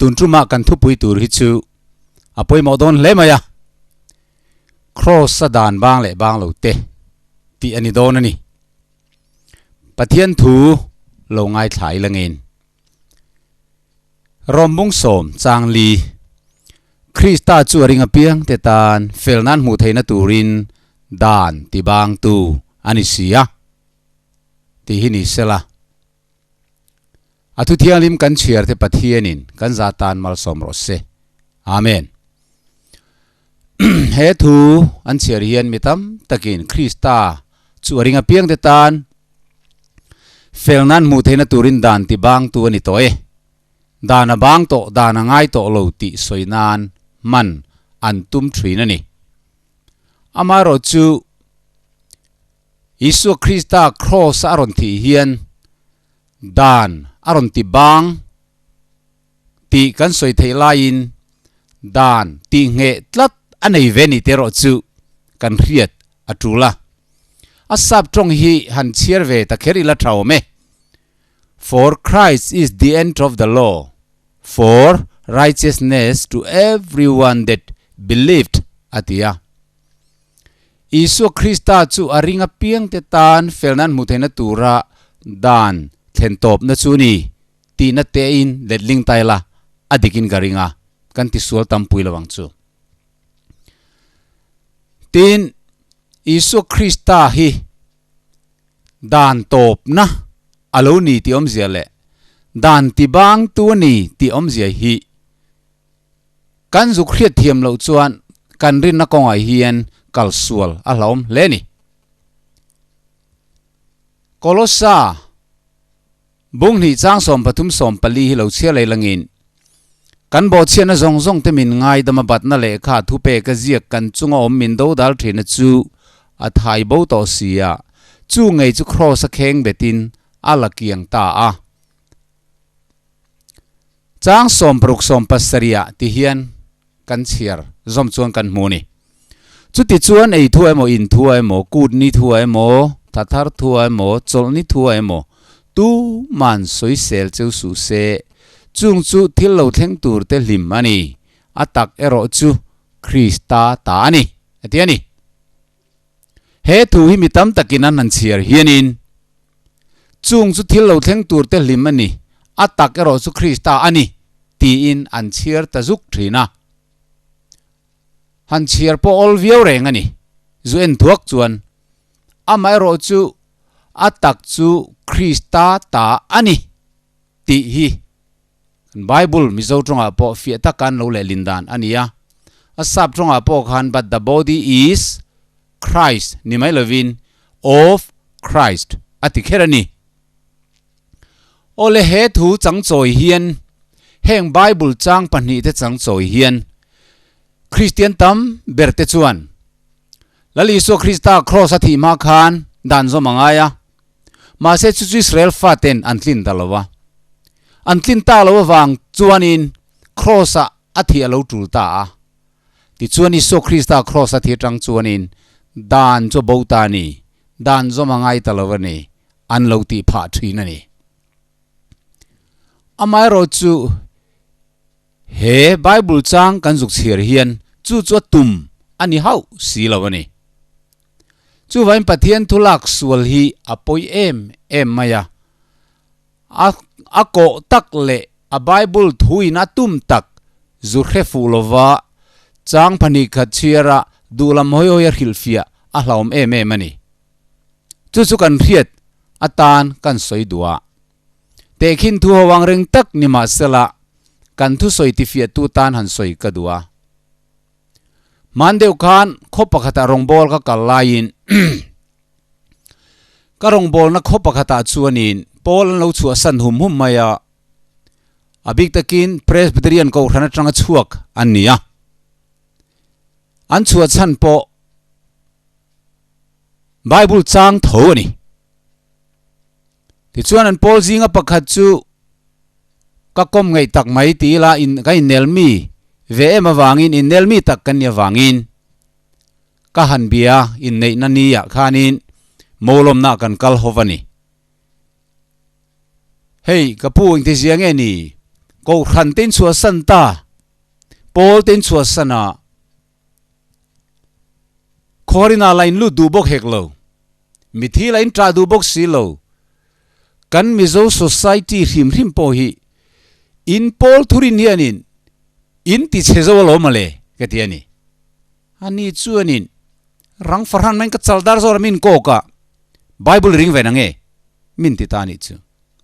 Tun tuma kan thupui tur hi chu a pawimawh dawn hle mai a, Kraws a dan bang leh bang lo te tih a ni dawn a ni. Pathian thu lo ngaithla ila ngein. Rawmbung sawm chang li, Krista chu a ring apiang te tan fel nan hmuh theihna turin dan ti bangtu a ni si a tih hi ni sela. A thu thianghlim kan chhiar te Pathianin kan za tan malsawm rawh se. Amen. He thu an chhiar hian mi tam takin Krista chu a ring apiang te tan fel nan hmuh theihna turin dan ti bangtu a ni tawh e. Dan a bang tawh, dan a ngai tawh lo tih sawi nan hman an tum thin a ni. Amaherawhchu Isua Krista kraws a rawn thih hian dan a rawn ti bang tih kan sawi theih laiin dan tih ngheh tlat a nei ve ni te erawh chu kan hriat a tul a. A sap tawng hi han chhiar ve ta kher ila tha awm e. For Christ is the end of the law for righteousness to everyone that believed a ti a. Isua Krista chu a ring apiangte tan felna an hmuh theihna tura dan thlen tawpna chu ni tihna tein letling ta ila a dikin ka ring a, kan tisual tampui lo ang chu. Tin, Isua Krista hi dan tawpna a lo ni tih awmzia leh dan tibangtu a ni tih awmzia hi Kan zuk hriat thiam loh chuan kan rinna kawngah hian kal sual a hlauhawm hle a ni. Kolossa bung hnih chang 33 14 hi lo chhiar lei langin, Kan bawhchhiatna zawng zawng te min ngaidam a batna lehkha thupek a ziak kan chunga awm min dodal thina chu a thai bo tawh si a, chu ngei chu kraws a kheng betin a la kiang ta a. Chang 60 70 ah ti hian kan chhiar zawm chuan kan hmu a ni. Chuti chuan ei thu emaw, in thu emaw, kut ni thu emaw, tha thar thu emaw, chawlh ni thu emaw tu man sawisel cheu suh se. Chung chu thil lo thleng tur te hlim a ni. A tak erawh chu Krista ta a ni, a ti a ni. He thu hi mi tam takin an han chhiar hianin Chung chu thil lo thleng tur te hlim a ni, a tak erawh chu Krista a ni, tiin an chhiar ta zuk thin a. Han chhiar pawh awl viau reng a ni. Zu en thuak chuan, Amaherawh chu a tak chu Krista ta a ni, tih hi kan Bible Mizo tawngah pawh fiah taka an lo lehlin dan a ni a. A sap tawngah pawh khan But the body is Christ ni mai lovin of Christ a ti kher a ni. Awle he thu chang chawi hian heng Bible chang pahnihte chang chawi hian Kristian tam berte chuan Lal Isua Krista Kraws a thih hma khan dan zawm a ngai a, mahse chu chu Israel faten an tlin ta lo a. An tlin ta lo avang chuanin Kraws-ah a thih a lo tul ta a. Tichuan Isua Krista Kraws a thi atang chuanin dan chu a bo ta a ni, dan zawm a ngai ta lo a ni, an lo tih phah thin a ni. Amaherawh chu he Bible chang kan zuk chhiar hian chu chu a tum a ni hauh si lo a ni. Chuvangin Pathian thu lak sual hi a pawi em em mai a, A a kawh tak leh a Bible thuin a tum tak zu hre fuh lova chang pahnih khat chhiara duhlam hawi hawi a hrilhfiah a hlauhawm em em a ni. Chu chu kan hriat atan kan sawi duh a. Tehkhin thu ho ang reng tak ni mahsela kan thusawi tifiahtu tan han sawi ka duh a. Hman deuh khan khaw pakhatah rawngbâwl ka kal laiin ka rawngbâwlna khaw pakhatah chuanin Paul an lo chhuahsan hum hum mai a, a bik takin Presbyterian Kohhran atanga chhuak an ni a. An chhuah chhan pawh Bible chang tho a ni. Tichuan an pawl zinga pakhat chu ka kawm ngaih tak mai ti ila in ka innel mi ve em avangin innel mi tak kan ni avangin ka han bia inneihna ni ah khanin mawlawmna kan kal ho va ni. Hei ka pu engti zia nge ni? Kohhran te in chhuahsan ta, pawl te in chhuahsan a, Khawrina la in lut duh bawk hek lo, mithi la in ṭah duh bawk si lo. Kan Mizo society hrim hrim pawh hi in pawl thurin hianin in ti chhe zo alawm mawle ka ti a ni. Ani chuanin rang fahran maiin ka chal dar zawr a min kawk a, Bible ring ve nange min ti ta a nih chu.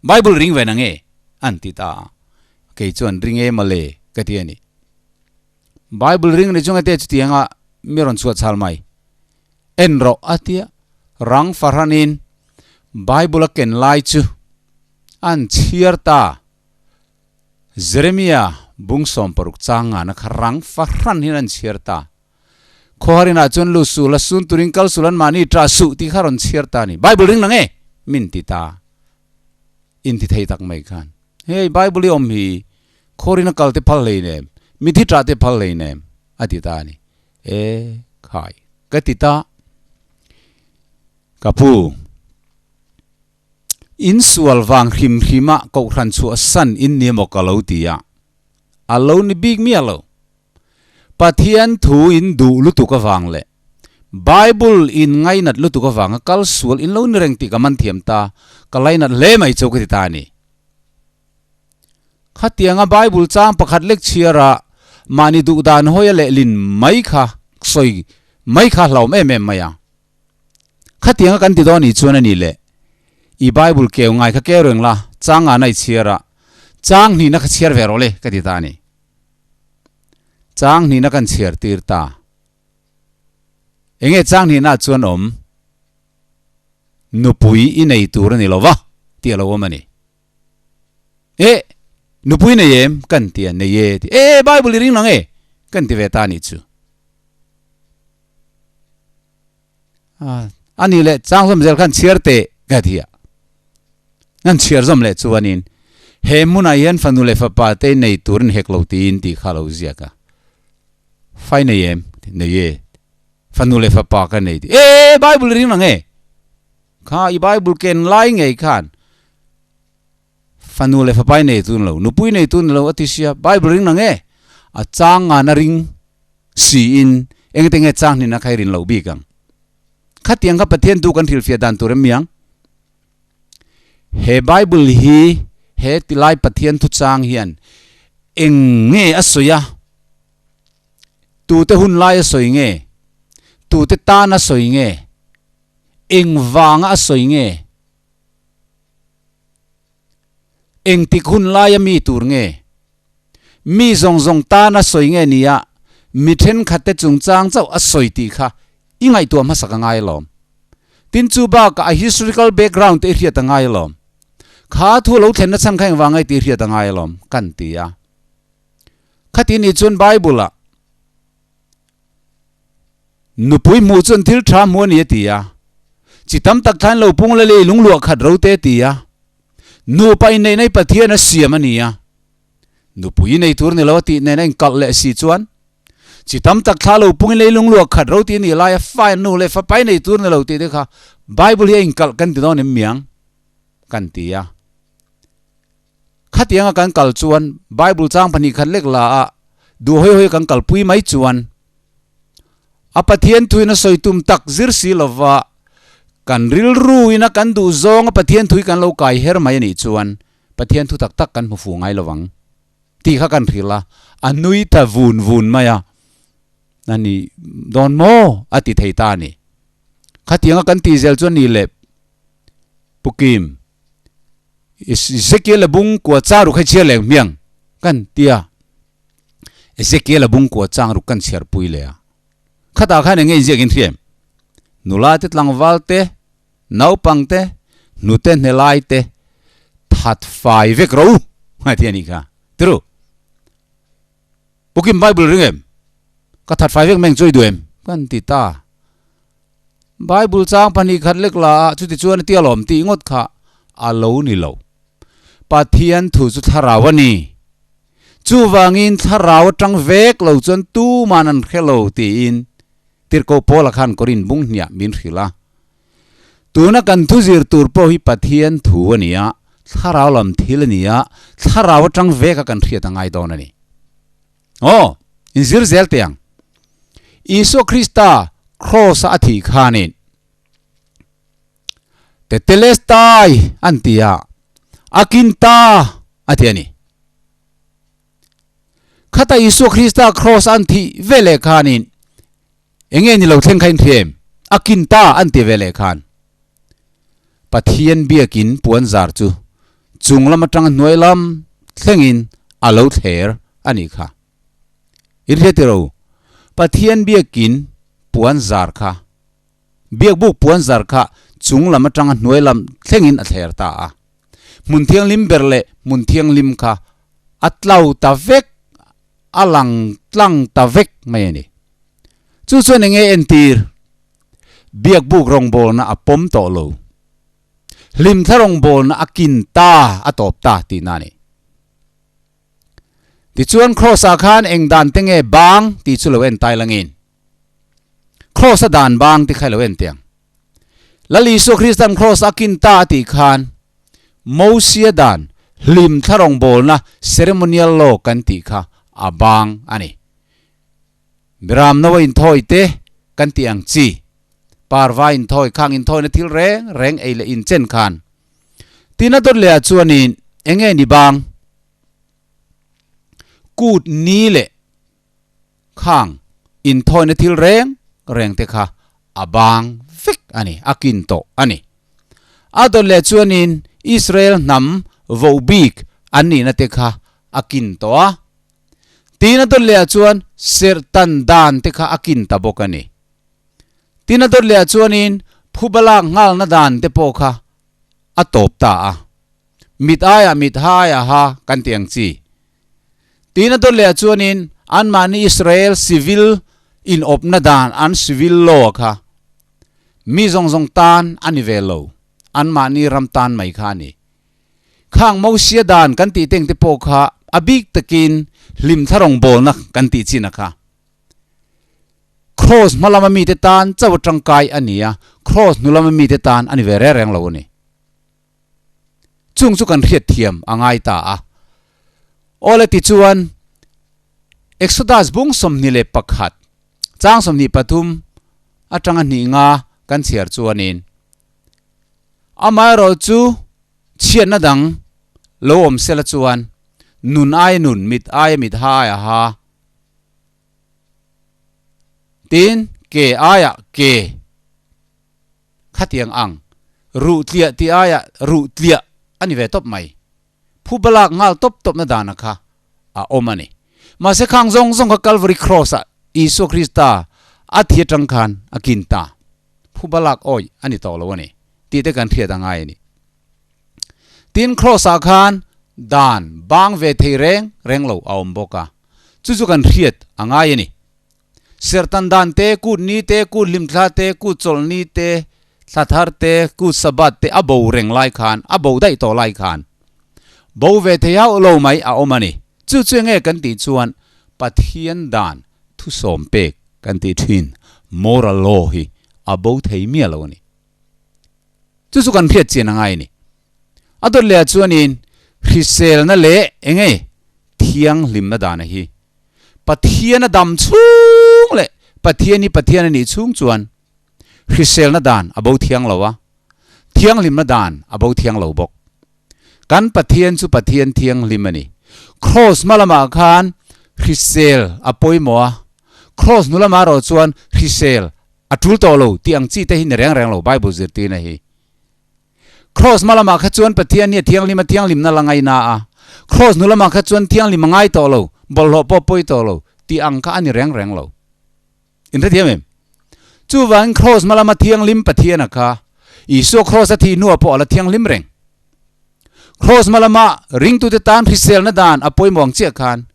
Bible ring ve nange an ti ta a, kei chuan ring e mawle ka ti a ni. Bible ring ni chunga te chutianga mi rawn chhuah chhal mai. En rawh a tia rang fahranin Bible a ken lai chu an chhiar ta. Jeremia bung 60 chang ngana kha rang fahran hian an chhiar ta. Khawharinah chuan lu sul a sun turin kal sul an mahni ṭah suh tih kha rawn chhiar ta a ni. Bible ring nang e? Min ti ta. Inti thei tak mai khan. Hei Bible i awm hi khawrin a kal te phal hlei nem, mithi ṭah te phal hlei nem a ti ta a ni. E khai ka ti ta. Ka pu, in sual vang hrim hrim a kohhran chhuah san in ni emaw ka lo ti a, a lo ni bik miah lo. Pathian thu in duh lutuk avang leh Bible in ngainat lutuk avanga kal sual in lo ni reng tih ka man thiam ta, ka lainat hle mai chu ka ti ta a ni. Khatianga Bible chang pakhat lek chhiara mahni duh dan hawi a lehlin mai kha sawi mai kha hlauhawm em em mai a. Khatianga kan ti dawn nih chuan a ni le, i Bible keu ngai kha keu reng la, chang ngana i chhiar a, chang hnihna kha chhiar ve rawh le ka ti ta a ni. Chang hnihna kan chhiar tir ta. Enge chang hnihna chuan awm? Nupui i nei tur a ni lo va tih a lo awm a ni. E, nupui nei em? Kan ti a, nei e ti. E, Bible i ring nang e? Kan ti ve ta a nih chu. A nih leh chang zawm zel khan chhiar teh ka ti a. An chhiar zawm leh chuanin he hmunah hian fanu leh fapa te nei turin hek lo tiin tih kha a lo ziak a. Fai nei em? Nei e. Fanu leh fapa ka nei ti. E, Bible i ring lang e. Kha i Bible ken lai ngei khan fanu leh fapa i nei tun lo, nupui nei tun lo a ti sia, Bible ring lang e. A chang ngana ring siin engte nge chang hnina kha i rin loh bik ang. Khatiang kha Pathian tu kan hrilhfiah dan tur em mi ang? He Bible hi he tilai Pathian thuchang hian eng nge a sawi a? Tute hun lai a sawi nge? Tute tan a sawi nge? Eng vanga a sawi nge? Engtik hun laia mi tur nge? Mi zawng zawng tan a sawi nge nia mi thenkhatte chungchang chauh a sawi tih kha i ngaihtuah hmasak a ngai alawm. Tin chu bakah a historical background te i hriat a ngai alawm. Kha thu lo thlenna chhan kha engvang ngai tih i hriat a ngai alawm kan ti a. Khati nih chuan Bible ah nupui hmuh chuan thil tha hmu a ni a ti a. Chi tam tak khan lo pung la lei lungluah khat ro te a ti a. Nupa inneihna hi Pathian a siam a ni a. Nupui nei tur ni lo a tih nen a inkalh leh si chuan chi tam tak thla lo pungin leilung luak khat ro tih a nih laia fa nu leh fapai nei tur ni lo tih te kha Bible hi a inkalh kan ti dawn em miang kan ti a. Khatianga kan kal chuan Bible chang 2 khat lek la a duh hawi hawi kan kalpui mai chuan a Pathian thuin a sawi tum tak zir si lova kan rilru ina kan duh zawnga Pathian thui kan lo kai her mai a nih chuan Pathian thu tak tak kan hmu fuh ngai lo vang tih kha kan hrilh a, a nui ta vun vun mai a, a ni dawn maw a ti thei ta a ni. Khatianga kan tih zel chuan ni leh Pu Kim, Ezekiel a bung kua chang ruk hei chhiar leh hmiang kan ti a, Ezekiel a bung kua chang ruk kan chhiar pui leh a. Khatah khan eng nge inziak in hria em? Nula te tlangval te Naupang te, hnute hnelai te that fai vek ro ngai thei a nih kha. Tiru, Pukim Bible ring em? Ka that fai vek meng chu i duh em? Kan ti ta. Bible chang 2 khat lek la a, chuti chuan a tia lawm tih ngawt kha a lo ni lo. Pathian thu chu thlarau a ni. Chuvangin thlarau atang vek lo chuan tuman an hre lo tiin Tirhkoh Paula khan Korin bung hniah min hrilh a. Tuna kan thu zir tur pawh hi Pathian thu a ni a, thlarau lam thil a ni a, thlarau atang vek a kan hriat a ngai dawn a ni. Aw, inzir zel teh ang. Isua Krista kraws a a thih khanin Tetelestai an ti a, a kin ta a ti a ni. Khata Isua Krista kraws an thih veleh khanin Eng nge ni lo thleng kha in hria em? A kin ta an ti ve leh khan. Pathian biakin puan zar chu chung lam atanga hnuai lam thlengin a lo thler a nih kha. In hria tiro, Pathian biakin puan zar kha, biakbuk puan zar kha chung lam atanga hnuai lam thlengin a thler ta a. Hmun thianghlim ber leh hmun thianghlim kha a tlo ta vek a lang tlang ta vek mai a ni. Chu chuan eng nge entir? Biakbuk rawngbawlna a pawm tawh lo. Hlimthla rawngbawlna a kin ta, a tawp ta tihna a ni. Tichuan Kraws-ah khan eng dan te nge bang tih chu lo en tai langin. Kraws-a dan bang te kha i lo en teh ang. Lal Isua Kristan Kraws a kin ta a tih khan Mosia dan hlim thla rawngbawlna ceremonial law kan tih kha a bang a ni. Biram no a inthawi te kan tih ang chi, parva inthawi khang inthawina thil reng reng ei leh inchen khan tina dawt leh ah chuanin eng nge ni bang? Kut ni leh Khang inthawina thil reng reng te kha a bang vek a ni, a kin tawh a ni. A dawt leh chuanin Israel hnam voh bik an nihna te kha a kin tawh a. Tin a dawt leh ah chuan serh tan dan te kha a kin ta bawk a ni. Tin a dawt leh ah chuanin phuba lak nghalna dan te pawh kha a tawp ta a. Mit aiah mit, ha aiah ha kan ti ang chi. Tin a dawt leh ah chuanin anmahni Israel civil inawpna dan an civil law kha mi zawng zawng tan a ni ve lo, anmahni ram tan mai kha a ni. Khang Mosia dan kan tih teng te pawh kha a bik takin hlimthla rawngbawlna kan tih chin a kha. Kraws hma lama mite tan chauh a tangkai a ni a, kraws hnu lama mite tan a ni ve reng reng lo a ni. Chung chu kan hriat thiam a ngai ta a. Awle tichuan, Exodus bung 21, chang 23 atanga hnih nga kan chhiar chuanin, Amaherawh chu chhiatna dang lo awm sela chuan nun aia nun, mit aia mit, ha aia ha, tin ke aia ke, Khatiang ang, ruh tliah tih aiah ruh tliah a ni ve tawp mai. Phu balak nghal tawp tawpna dana kha a awm a ni. Mahse khang zawng zawng kha Calvary Cross-ah Isua Krista a thi atang khan a kin ta. Phu balak awih a ni tawh lo a ni tih te kan hriat a ngai a ni. Tin, Cross-ah khan dan bang ve thei reng reng lo a awm bawk a, chu chu kan hriat a ngai a ni. Serhtan dan te, kut ni te, kut hlimthla te, kut chawlh ni te, thla thar te, kut Sabbath te a bo reng lai khan, a bo daih tawh lai khan bo ve thei hauh lo mai a awm a ni. Chu chu enge kan tih chuan Pathian dan thusawm pek kan tih thin moral law hi a bo thei miah lo a ni. Chu chu kan hriat chian a ngai a ni. A dawt leh ah chuanin hriselna leh enge thianghlimna dana hi Pathian a dam chhung leh Pathian hi Pathian a nih chhung chuan hriselna dan a bo thiang lo a, thianghlimna dan a bo thiang lo bawk. Kan Pathian chu Pathian thianghlim a ni. Kraws hma lamah khan hrisel a pawimawh a, kraws hnu lamah erawh chuan hrisel a tul tawh lo tih ang chi te hi ni reng reng lo Bible zirtirna hi. Kraws hma lamah kha chuan Pathian hi a thianghlim a, thianghlimna la ngaina a. Kraws hnu lamah kha chuan thianghlim a ngai tawh lo, bawlhhlawh pawh pawi tawh lo, tih ang kha a ni reng reng lo. In hrethiam em? Chuvangin kraws hma lama thianghlim Pathian a kha, Isua kraws a thih hnuah pawh a la thianghlim reng. Kraws hma lama ringtute tan hriselna dan a pawimawh ang chiah khan,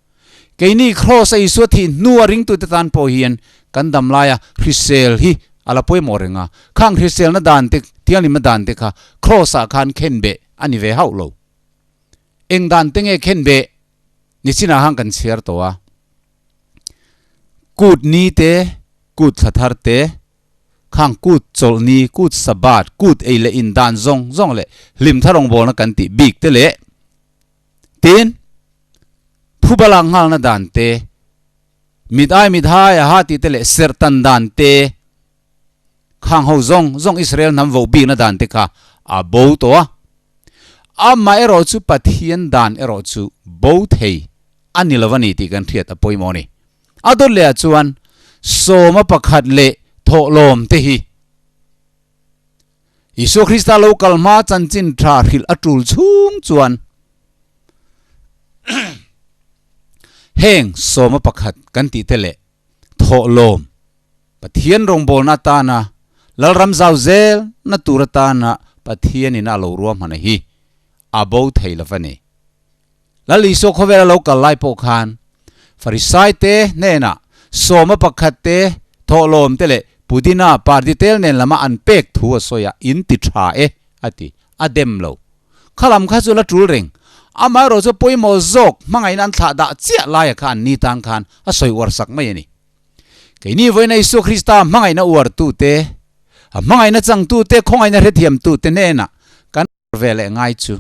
keini kraws a Isua thih hnua ringtute tan pawh hian kan dam laia hrisel hi a la pawimawh reng a. Khang hriselna dan te, thianghlimna dan te kha kraws ah khan khenbeh a ni ve hauh lo. Eng dan te nge khenbeh? Nichinah khan kan chhiar tawh a. Kut ni te, kut thla thar te, Khang kut chawlhni, kut Sabbath, kut ei leh in dan zawng zawng leh hlim tharawngbawlna kan tih bik te leh tin phuba lak nghalna dan te, mit ai mit hai a ha tih te leh serh tan dan te, khang ho zawng zawng Israel hnam voh bikna dan te kha a bo tawh a. Amaherawh chu Pathian dan erawh chu bo thei a ni lo a ni tih kan hriat a pawimawh a ni. A dawt leh ah chuan sawma pakhat leh thawhlawm te hi Isua Krista lo kal hma chanchin tha hrilh a tul chhung chuan heng sawma pakhat kan tih te leh thawhlawm Pathian rawngbawlna atana Lalram zau zel na tur atana Pathianin a lo ruahman hi a bo thei lo va ni. Lal Isua khawvela lo kal lai pawh khan Farisai te hnenah sawma pakhat te, thawhlawm te leh pudina party tel nen lama an pek thu a sawi a, in ti tha e a ti, a dem lo. Kha lam kha chu la tul reng. Amaherawh chu pawimawh zawk hmangaihna an thlah dah chiah laia kha an ni tan khan a sawi uar sak mai a ni. Keini vawiina Isua Krista hmangaihna uartute, a hmangaihna changtute, khawngaihna hrethiamtute hnenah kan ve leh ngai chu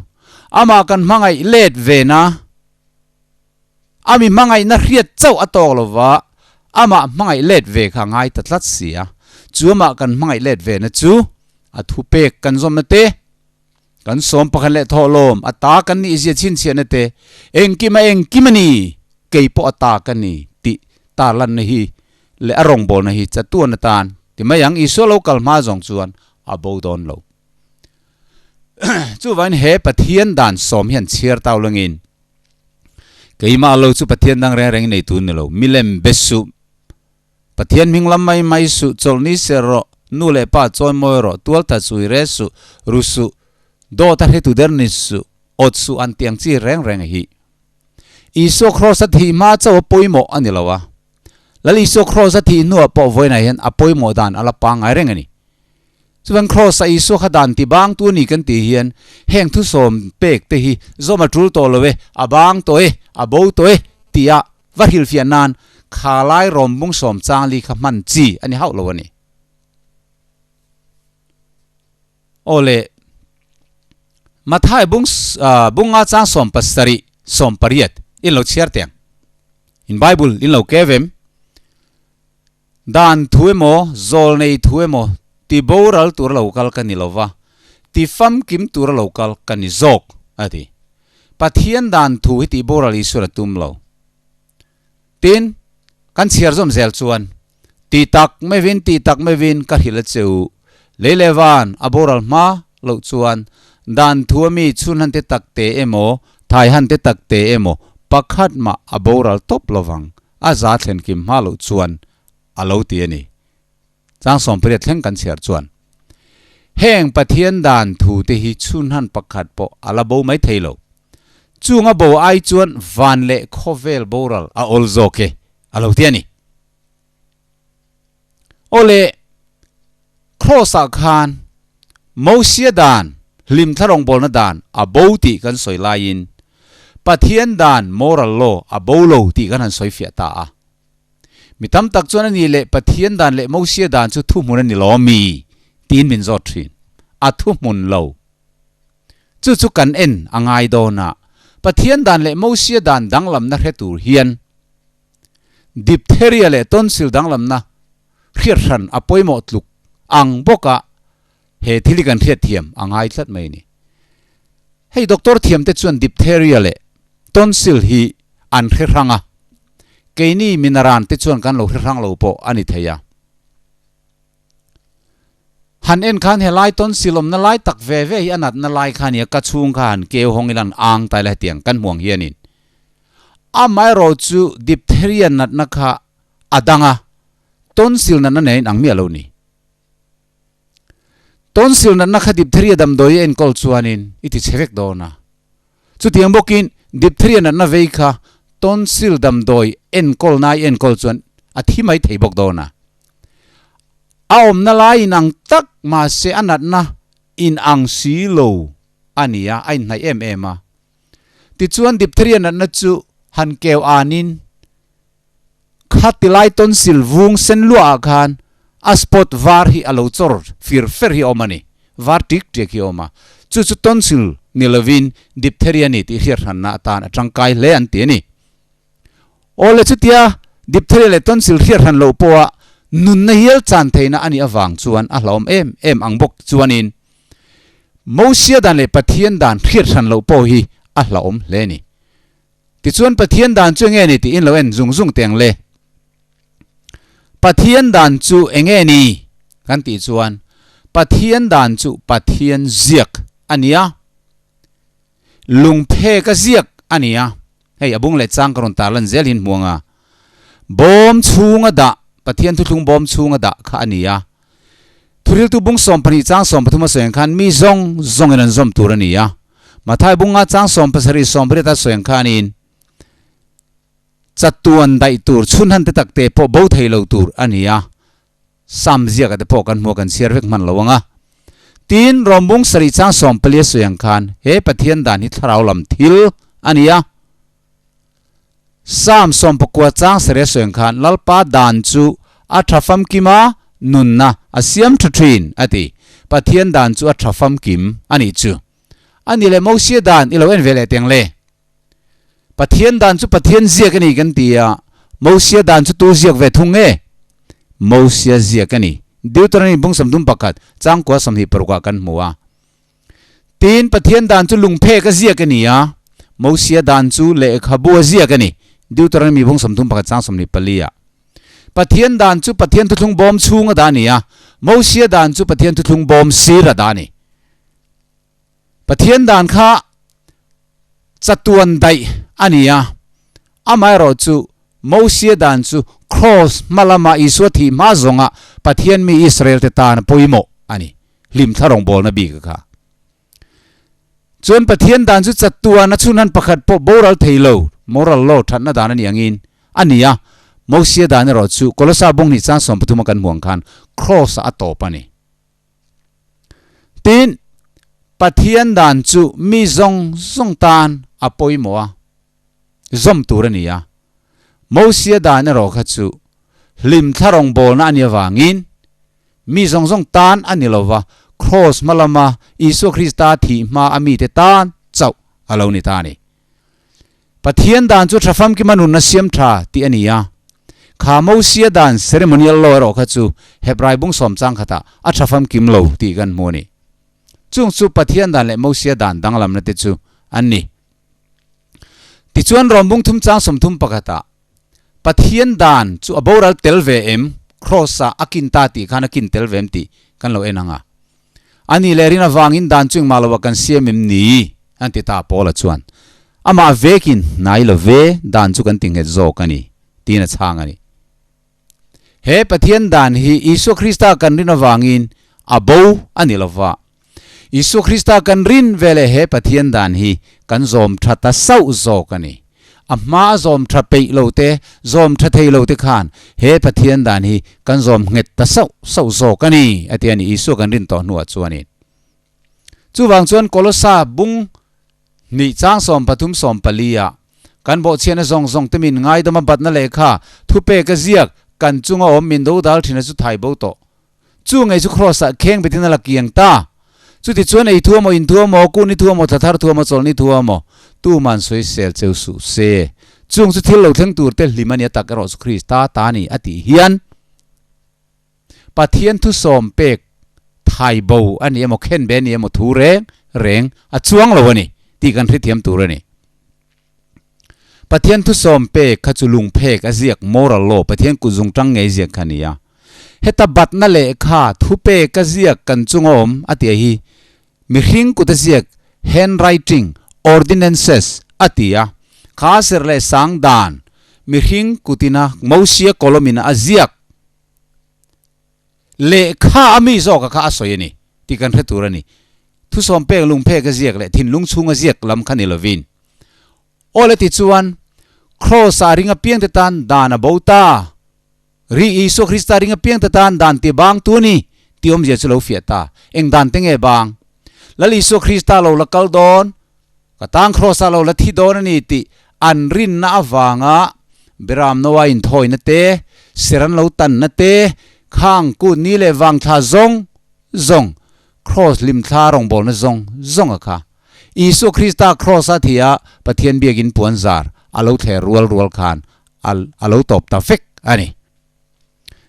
amah kan hmangaih let ve na, a mi hmangaihna hriat chauh a tawk lo va, amah hmangaih let ve kha a ngai ta tlat si a, chu amah kan hmangaih let ve na chu a thupek kan zawmna te, kan sawm pakhat leh thawhlawm a ta kan nih zia chhinchhiahna te, engkim a engkim a ni, kei pawh a ta ka ni tih tarlanna hi leh a rawngbawlna hi chatuan atan ti mai ang, Isua lo kal hma zawng chuan a bo dawn lo. Chuvain he Pathian dan sawm hian chhiar tau langin, Keimah lo chu Pathian dang reng reng nei tu ni lo, milem be suh, Pathian hming lam mai mai suh, chawlhni ser rawh, nu leh pa chawi mawi rawh, tualtha chui re suh, ru suh, dawt a hretu der ni suh, awt suh an tiang chi reng reng hi. Isua Kraws a thih hma chauh a pawimawh a ni lo a, Lal Isua Kraws a thih hnuah pawh vawiinah hian a pawimawh dan a la pangngai reng a ni. Chuan Kraws-a Isua kha dan ti bang tu a ni kan tih hian heng thusawm pek te hi zawm a tul tawh lo e, a bang tawh e, a bo tawh e tia va hrilhfiah nan kha lai rawm bung sawm chang li kha hman chi a ni hauh lo a ni. Aw le, Mathai bung bunga chang 70 18 in lo chhiar teng. In Bible in lo kevem. Dan thu emaw, zawlnei thu emaw ti boral tura lo kal ka ni lo va, ti famkim tura lo kal ka ni zawk, a ti. Pathian dan thu hi tih boral Isuan a tum lo. Tin, kan chhiar zawm zel chuan, Ti tak maivin, ti tak maivin ka hrilh a che u. Lei leh van a boral hma loh chuan dan thu ami chhun han te tak te emaw, thai han te tak te emaw pakhat mah a boral tawp lovang. A za thlen kim hma loh chuan a lo ti a ni. Chang 80 thleng kan chhiar chuan heng Pathian dan thu te hi chhunhan pakhat pawh a la bo mai thei lo. Chung a bo ai chuan van leh khawvel boral a awl zawk e a lo ti a ni. Aw le, Kraws ah khan Mosia dan, hlimthla rawngbawlna dan a bo tih kan sawi laiin Pathian dan, moral law, a bo lo tih kan han sawi fiah ta a. Mi tam tak chuan a nih leh Pathian dan leh Mosia dan chu thuhmun a ni lo mi? tiin min zawt thin. A thuhmun lo. Chu chu kan en a ngai dawn a, Pathian dan leh Mosia dan danglamna hre tur hian Diphtheria leh tonsil danglamna hriat hran a pawimawh tluk ang bawka he thil hi kan hriat thiam a ngai tlat mai a ni. Hei doctor thiamte chuan diphtheria leh tonsil hi an hre hrang a, keini minaran te chuan kan lo hre hrang lo pawh a ni thei a. Han en khan helai tonsil awmna lai tak ve ve hi a natna lai kha a ni a, ka chhung kha han keu hawng ila an ang ta ila hetiang kan hmuang hianin amaherawh chu diphtheria natna kha a dang a, tonsil natna nen a inang miah lo ni. Tonsil natna kha diphtheria damdawi a enkawl chuanin i ti chhe vek dawn a. Chutiang bawkin diphtheria natna vei kha tonsil damdawi enkawl na i enkawl chuan a thi mai thei bawk dawn a. A awmna lai inang tak mahse a natna inang si lo a ni a, a inhnaih em em a. Tichuan diphtheria natna chu han keu anin kha tilai tonsil vung sen luahah khan a spot var hi a lo chawr fir fer hi a awm a ni, var ṭik ṭiak hi a awm a, chu chu tonsil ni lovin diphtheria ni tih hriat hranna atan a ṭangkai hle an ti a ni. Aw le chutia diphtheria leh tonsil hriat hran loh pawha nunna hial chan theihna a nih avang chuan a hlauhawm em em ang bawk chuanin Mosia dan leh Pathian dan hriat hran loh pawh hi a hlauhawm hle a ni. Tichuan Pathian dan chu enge ni tih in lo en zung zung teng le. Pathian dan chu enge ni kan tih chuan Pathian dan chu Pathian ziak a nia, lungphek a ziak a nia. Hei a bung leh chang ka rawn tar lan zel hin hmuang a. Bawm chhunga dah, Pathian thuthlung bawm chhunga dah kha a nia. Thuriltu bung 12 chang 13 a sawi ang khan mi zawng zawngin an zawm tur a ni a. Mathai bunga chang 17 18 a sawi ang khanin chatuan daih tur chhunhan te tak te pawh bo thei lo tur a ni a. Sam ziaka te pawh kan hmu a kan chhiar vek hman lo ang a. Tin, Rom bung 7 chang 14 a sawi ang khan he Pathian dan hi thlarau lam thil a ni a. Psalm 19 chang sarih a sawi ang khan Lalpa dan chu a tha famkim a, nunna a siam tha thin a ti. Pathian dan chu a tha famkim a nih chu. A ni leh Mosia dan i lo en ve leh teng le. Pathian dan chu Pathian ziak a ni kan ti a, Mosia dan chu tu ziak ve thung nge? Mosia ziak a ni. Deuteronomy bung 31 chang kua 26 ah kan hmu a. Tin, Pathian dan chu lungphek a ziak a ni a, Mosia dan chu lehkhabu a ziak a ni, Deuteronomy bung 31 chang 24 ah. Pathian dan chu Pathian thuthlung bawm chhung a dah a ni a, Mosia dan chu Pathian thuthlung bawm sir a dah a ni. Pathian dan kha chatuan daih a ni a, amaherawhchu Mosia dan chu Kraws hma lama Isua thih hma zawnga Pathian mi Israel te tan a pawimawh a ni. Hlimthla rawngbawlna bik a kha. Chuan Pathian dan chu chatuan a chhunhan pakhat pawh boral thei lo, moral law, thatna dan a nih angin a ni a, Mosia dan erawh chu Kolosa bung hnih chang 13 a kan hmuh ang khan Kraws ah a tawp a ni. Tin, Pathian dan chu mi zawng zawng tan a pawimawh a, zawm tur a ni a. Mosia dan erawh kha chu hlimthla rawngbawlna a nih avangin Mi zawng zawng tan a ni lova, Kraws hma lama Isua Krista thih hma a mite tan chauh a lo ni ta a ni. Pathian dan chu tha famkima nun a siam tha tih a ni a. Kha Mosia dan ceremonial law erawh kha chu Hebrai bung sawm chang khatah a tha famkim lo tih kan hmu a ni. Chung chu Pathian dan leh Mosia dan danglamna te chu an ni. Tichuan Rom bung thum chang 31 ah Pathian dan chu a boral tel ve em? Kraws ah a kin ta tih khan a kin tel ve em tih kan lo en ang a. A nih leh rin avangin dan chu engmah lo ah kan siam em ni? An ti ta Paula chuan. Amah vekin hnai lo ve, dan chu kan ti nghet zawk a ni, tiin a chhang a ni. He Pathian dan hi Isua Krista kan rin avangin a bo a ni lo va. Isua Krista kan rin veleh he Pathian dan hi kan zawm tha ta sauh zawk a ni. A hma a zawm tha peih lo te, zawm tha thei lo te khan he Pathian dan hi kan zawm nghet ta sauh sauh zawk a ni, a ti a ni, Isua kan rin tawh hnuah chuanin. Chuvang chuan Kolosa bung hnih chang 13 14 ah kan bawhchhiahna zawng zawng te min ngaidam a batna lehkha thupek a ziak kan chunga awm min dodal thin a chu thai bo tawh. Chu ngei chu Kraws ah kheng betin a la kiang ta. Chuti chuan ei thu amaw, in thu amaw, kun ni thu amaw, thla thar thu amaw, chawlh ni thu amaw, tuman sawi sel cheu suh se. Chung chu thil lo thleng tur te hlim a ni a tak erawh chu Krista ta a ni a tih hian Pathian thusawm pek thai bo a ni emaw, khen be a ni emaw thu reng reng a chuang lo a ni tih kan hrethiam tur a ni. Pathian thusawm pek kha chu lungphek a ziak moral law Pathian kut zung tang ngei ziak kha a ni a. Heta batna lehkha thupek a ziak kan chunga awm a tih hi mihring kut a ziak handwriting ordinances a ti a. Kha ser leh sang dan mihring kutina Mosia kawlawmina a ziak Lehkha a mi zawka kha a sawi a ni tih kan hre tur a ni. Thusawm pek lungphek a ziak leh thinlung chhung a ziak lam kha ni lovin. Aw le tichuan, Kraws ah ring apiang te tan dan a bo ta. Ri Isua Krista ring apiang te tan dan ti bang tu a ni tih awmzia chu lo fiah ta. Eng dan te nge bang? Lal Isua Krista lo la kal dawn, ka tang Kraws ah lo la thi dawn a ni tih an rinna avanga Beram Noa inthawina te, ser an lo tanna te, Khang kut ni leh vang thla zawng zawng, Kraws hlimthla rawngbawlna zawng zawng a kha. Isua Krista Kraws a thi a, Pathian biakin puan zar a lo thler rual rual khan a a lo tawp ta vek a ni.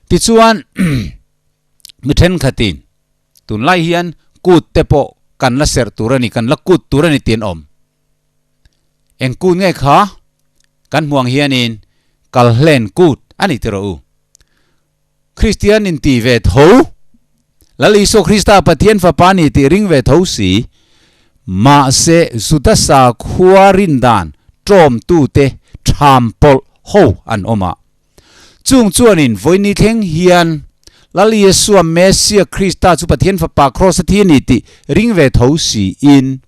Tichuan, mi thenkhatin tunlai hian kut te pawh kan la serh tur a ni, kan la kut tur a ni tih an awm. Eng kut nge kha? Kan hmuh ang hianin Kalhlen kut a ni tiraw u. Kristian in ti ve tho, Lal Isua Krista Pathian Fapa ni tih ring ve tho si, mahse Judasa khua rindan tlawmtute ṭham pawlh ho an awm a. Chung chuanin vawiini thleng hian Lal Isua Messia Krista chu Pathian Fapa Kraws a thi a ni tih ring ve tho siin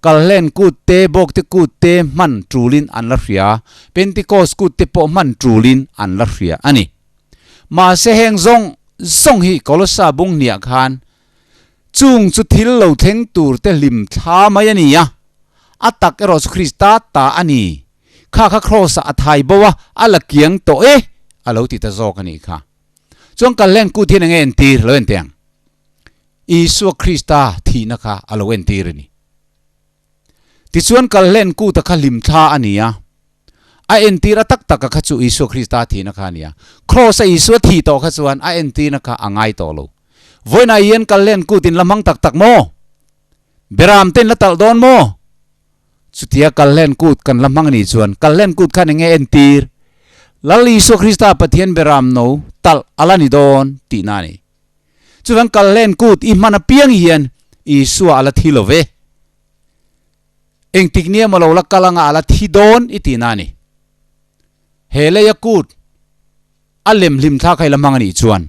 Kalhlen kut te, Bawkte kut te hman tulin an la hria, Pentecost kut te pawh hman tulin an la hria a ni. Mahse heng zawng zawng hi Kolossa bung hniah khan chung chu thil lo thleng tur te hlim thla mai a ni a, a tak erawh chu Krista ta a ni. Kha kha Kraws ah a thai bo a, a la kiang tawh e a lo ti ta zawk a nih kha. Chuan Kalhlen kut hian enge entir lo en teh ang? Isua Krista thihna kha a lo entir a ni. Tichuan Kalhlen kuta kha hlimthla a ni a, a entir a tak taka kha chu Isua Krista thihna kha a ni a. Kraws-a Isua thih tawh kha chuan a entirna kha a ngai tawh lo. Vawiinah hian Kalhlen kut in la hmang tak tak maw? Beram te in la talh dawn maw? Chutia Kalhlen kut kan la hmang a nih chuan Kalhlen kut khan enge entir? Lal Isua Krista Pathian beram no talh a la ni dawn tihna a ni. Chuvan Kalhlen kut i hman apiang hian Isua a la thi lo ve. Engtik nia maw lo la kal anga a la thi dawn i tihna a ni. He leia kut a lem hlim thlak kha i la hmang a nih chuan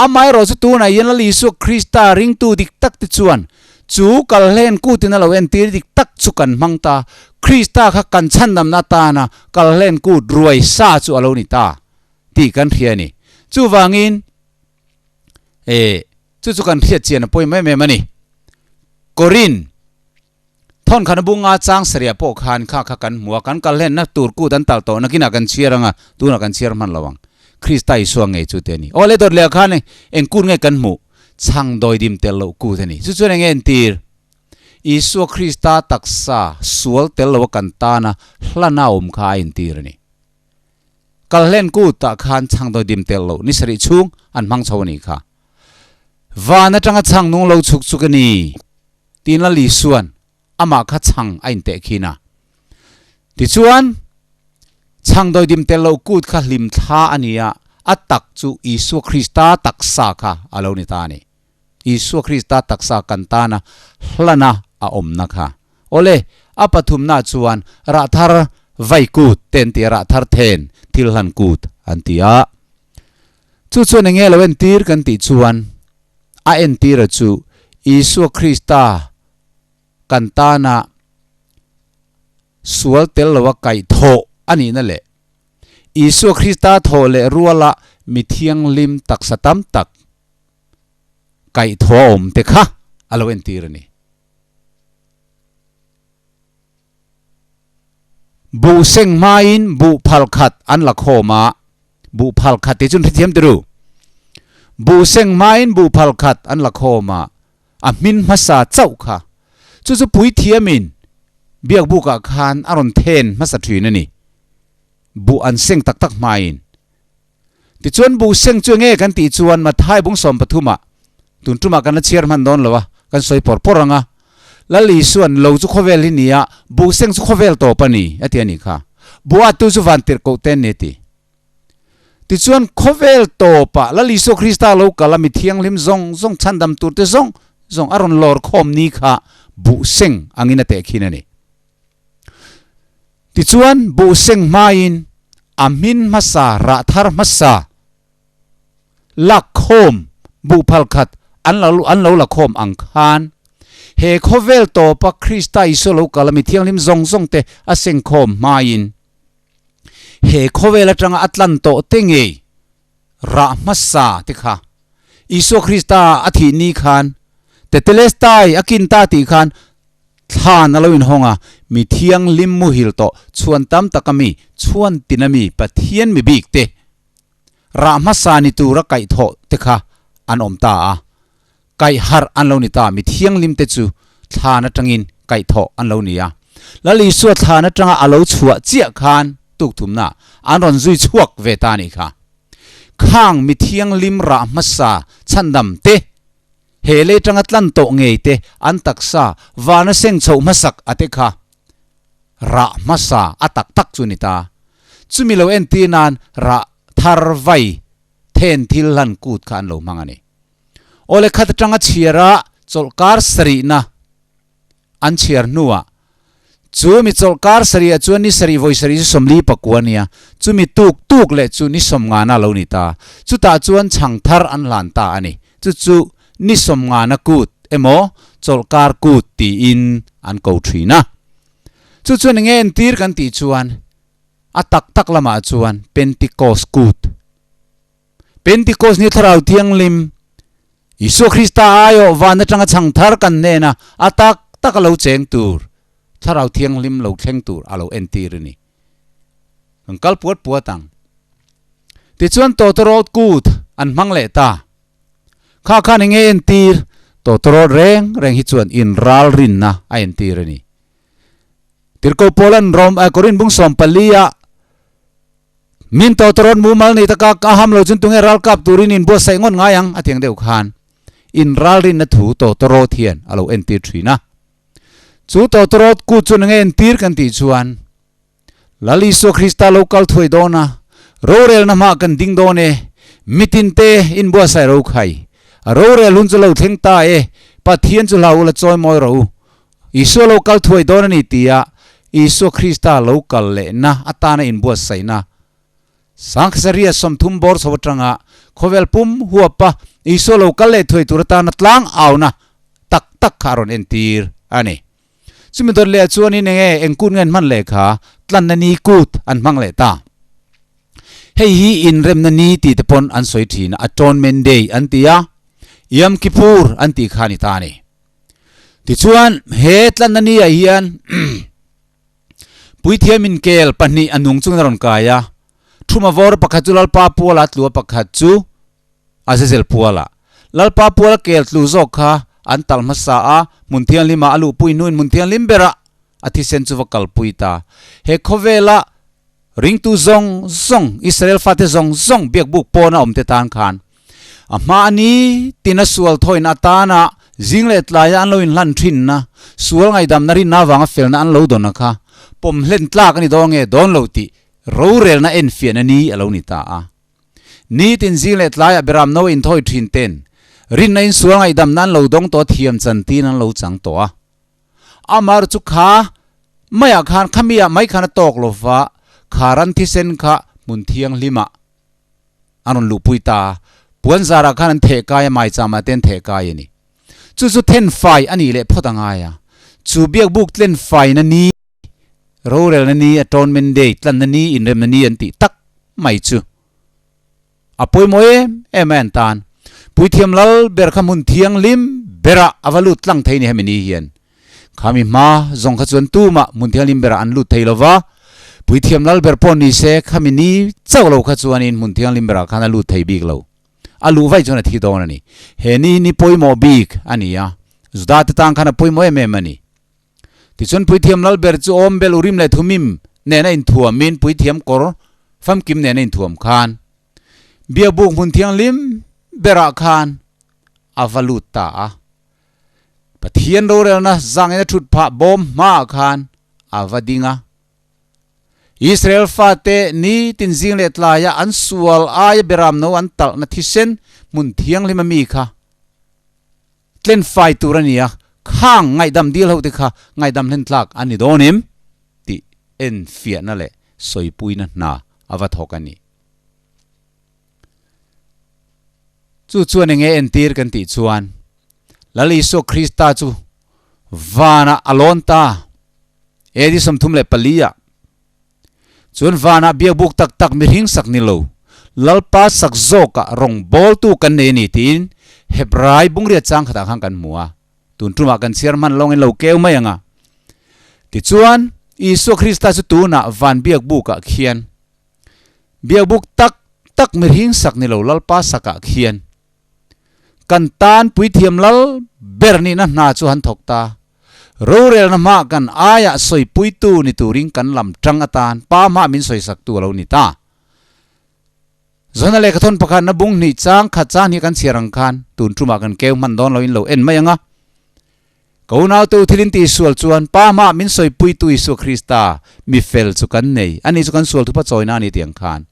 amaherawh chu tunah hian Lal Isua Krista ringtu dik tak te chuan chu Kalhlen kutin a lo entir dik tak chu kan hmang ta. Krista kha kan chhandamna atana Kalhlen kut ruai sa chu a lo ni ta. tih kan hria a ni. Chuvangin eh chu chu kan hriat chian a pawi mai em a ni. Korin thawn khan a bunga chang sarih pawh khan kha kha kan hmu a, kan kal hlenna tur kut an talh tawh nakinah kan chhiar ang a, tunah kan chhiar hman lo ang. Krista Isua ngei chu te a ni. Aw le dawt leh ah khan eng kut nge kan hmuh? Chhang dawidim tel loh kut a ni. Chu chuan eng nge entir? Isua Krista taksa sual tel loa kan tana hlana awm kha a entir a ni. Kalhlen kut ah khan chhang dawidim tel loh ni sarih chhung an hmang chho a nih kha. Van atanga chhang nung lo chhuk chuk a ni tiin Lal Isua'n amah kha chhang a inteh khin a. Tichuan, chhang dawidim tel loh kut kha hlim thla a ni a, a tak chu Isua Krista taksa kha a lo ni ta a ni. Isua Krista taksa kan tana hlana a awmna kha. Awle, a pathumna chuan rah thar vai kut te an ti a, rah thar then thil hlan kut an ti a. Chu chuan enge lo entir kan tih chuan a entira chu Isua Krista kan tana sual tel loa kaihthawh a nihna leh Isua Krista thawh leh ruala mi thianghlim taksa tam tak kaihthawh a awm te kha a lo entir a ni. Buh seng hmain buh phal khat an la khawm a, buh phal khat tih chu an hrethiam ti ru. Buh seng hmain buh phal khat an la khawm a, a hmin hmasa chauh kha. Chu chu puithiamin biakbukah khan a rawn then hmasa thin a ni. Buh an seng tak tak hmain. Tichuan buh seng chu enge kan tih chuan Mathai bung 13 ah tun tumah kan la chhiar hman dawn lo a, kan sawi pawr pawr ang a. Lal Isua'n lo chu khawvel hi ni a, buh seng chu khawvel tawp a ni a ti a nih kha. Buh a tu chu van tirh koh te an ni a ti. Tichuan khawvel tawpah Lal Isua Krista lo kal a mi thianghlim zawng zawng chhandam tur te zawng zawng a rawn lawr khawm ni kha buh seng angin a teh khin a ni. Tichuan, buh seng hmain a hmin hmasa, rah thar hmasa, lak khawm, buh phal khat an lo an lo la khawm ang khan, he khawvel tawpa Krista Isua lo kal a mi thianghlim zawng zawng te a seng khawm hmain, he khawvel atanga a tlan tawh te ngei rah hmasa te kha Isua Krista a thih ni khan, Tetelestai a kin ta tih khan Thlan a lo inhawng a, mi thianghlim muhil tawh chhuan tam taka mi, chhuan tina mi, Pathian mi bik te. rah hmasa ni tura kaihthawh te kha an awm ta a, kaih harh an lo ni ta. Mi thianghlim te chu thlan atangin kaihthawh an lo ni a. Lal Isua thlan atanga a lo chhuah chiah khan tukthumna an rawn zui chhuak ve ta a nih kha. Khang mi thianghlim rah hmasa chhandam te, he lei tanga tlan tawh ngei te an taksa vana seng chhoh hmasak a te kha rah hmasa a tak tak chu ni ta. Chumi lo entir nan rah thar vai then thil hlan kut kha an lo hmang a ni. Awle khat atanga chhiar a chawlhkar sarihna an chhiar hnuah chumi chawlhkar sarihah chuan ni sarih vawi sarih chu sawmli pakua a nia, chumi tuk tuk leh chu ni sawmngana a lo ni ta. Chutah chuan chhang thar an hlan ta a ni. Chu chu ni sawmngana kut emaw chawlhkar kut tiin an ko thin a. Chu chuan enge entir kan tih chuan a tak tak lamah chuan Pentecost kut Pentecost ni Thlarau Thianghlim, Isua Krista aiawh van atanga chhang thar kan hnena a tak tak a lo cheng tur, Thlarau Thianghlim lo thleng tur a lo entir a ni. Kan kal puat puat ang. Tichuan tawtawrawt kut an hmang leh ta. Kha khan enge entir? Tawtawrawt reng reng hi chuan inralrinna a entir a ni. Tirhkoh Paula'n Rom, Korin bung 14 ah Min tawtawrawt mumal nei taka ka ham lo chun tunge ralkap turin in buatsaih ngawt ngai ang a tiang deuh khan in ralrinna thu tawtawrawt hian a lo entir thin a. Chu tawtawrawt kut chu nge entir kan tih chuan Lal Isua Krista lo kal thuai dawn a, rorelna hmah kan ding dawn e, mitin te in buatsaih ro khai. A rorel hun chu lo thleng ta e, Pathian chu hlau ula chawi mawi rawh u. Isua lo kal thuai dawn a ni tia Isua Krista lo kal lehna atana inbuatsaihna Sangkhasaria 30 bawr chho atanga khawvel pum huapa Isua lo kal leh thuai tur atana tlang auna tak tak kha a rawn entir a ni. Chumi dawt leh chuanin enge eng kut nge an hman leh kha tlanna ni kut an hmang leh ta. Hei hi inremna ni tih te pawn an sawi thin a, Atonement Day an ti a, Yom Kippur an tih kha a ni ta a ni. Tichuan, he tlanna ni ah hian Puithiam inkel pahnih a nung chungin a rawn kai a, Thuma vawr pakhat chu Lalpa puala tlu a pakhat chu Azazel puala. Lalpa puala kel tlu zawk kha an tal hmasa a, hmun thianghlimah a luhpui hnuin hmun thianghlim berah a thisen chu va kalpui ta. He khawvela ringtu zawng zawng, Israel fate zawng zawng biakbuk pawna awmte tan khan A hma a ni tina sual thawina atana zing leh tlaia an lo inhlan thinna, sual ngaihdamna rinna avanga felna an lo dawn a kha pawm hlen tlak a ni dawn nge dawn lo tih rorelna enfiahna ni a lo ni ta a. Nitin zing leh tlaiah beram no inthawi thin ten rinna in sual ngaihdamna an lo dawng tawh a thiam chantin an lo chang tawh a. Amar chu kha maiah khan khamiah mai khan a tawk lova kha ran thisen kha hmun thianghlimah an rawn luhpui ta a, puan zarah khan an theh kai a, maicham ah te an theh kai a ni. Chu chu then fai a nih leh phawt a ngai a, chu biakbuk tlen faina ni, rorelna ni, atonement day, tlanna ni, inremna ni an tih tak mai chu a pawimawh em em a en tan. Puithiam lal ber kha hmun thianghlim berah a va lut tlang thei ni hemi ni hian. Khami hma zawng kha chuan tumah hmun thianghlim berah an lut thei lo va, Puithiam lal ber pawh ni se khami ni chauh lo kha chuanin hmun thianghlim berah khan a lut thei bik lo. A luh vaih chuan a thi dawn a ni. He ni hi ni pawimawh bik a ni a, Juda te tan khan a pawimawh em em a ni. Tichuan Puithiam lal ber chu awm bel Urim leh Thumim nena inthuamin Puithiam kawr famkim nena inthuam khan Biakbuk hmun thianghlim berah khan a va lut ta a. Pathian rorelna zangin a thut phah bawm hmaah khan a va ding a. Israel fate nitin zing leh tlaia an sual aia beram no an talhna thisen hmun thianghlim a mi kha tlen fai tur a ni a, khang ngaihdam dil ho te kha ngaihdam hlen tlak a ni dawn em tih enfiahna leh sawipuina hna a va thawk a ni. Chu chuan enge entir kan tih chuan Lal Isua Krista chu vanah a lawn ta. AD 34 ah chuan vanah biakbuk tak tak mihring sak ni lo, Lalpa sak zawkah rawngbawltu kan nei a ni tiin Hebrai bungriat chang khatah khan kan hmu a. Tun tumah kan chhiar hman lawngin lo keu mai ang a. Tichuan, Isua Krista chu tunah van biakbukah khian biakbuk tak. tak mihring sak ni lo Lalpa sakah khian kan tan puithiam lal ber nihna hna chu han thawk ta. Rorelna hmah kan aiah sawipuitu ni turin kan lam tang atan Pa hmah min sawisaktu a lo ni ta. Zona lehkhathawn pakhatna bung hnih chang khat chang hi kan chhiar ang khan tun tumah kan keu hman dawn loin lo en mai ang a. Ka unautu thil in tihsual chuan Pa hmah min sawipuitu Isua Krista mi fel chu kan nei. Ani chu kan sual thupa chawina a ni tih ang khan.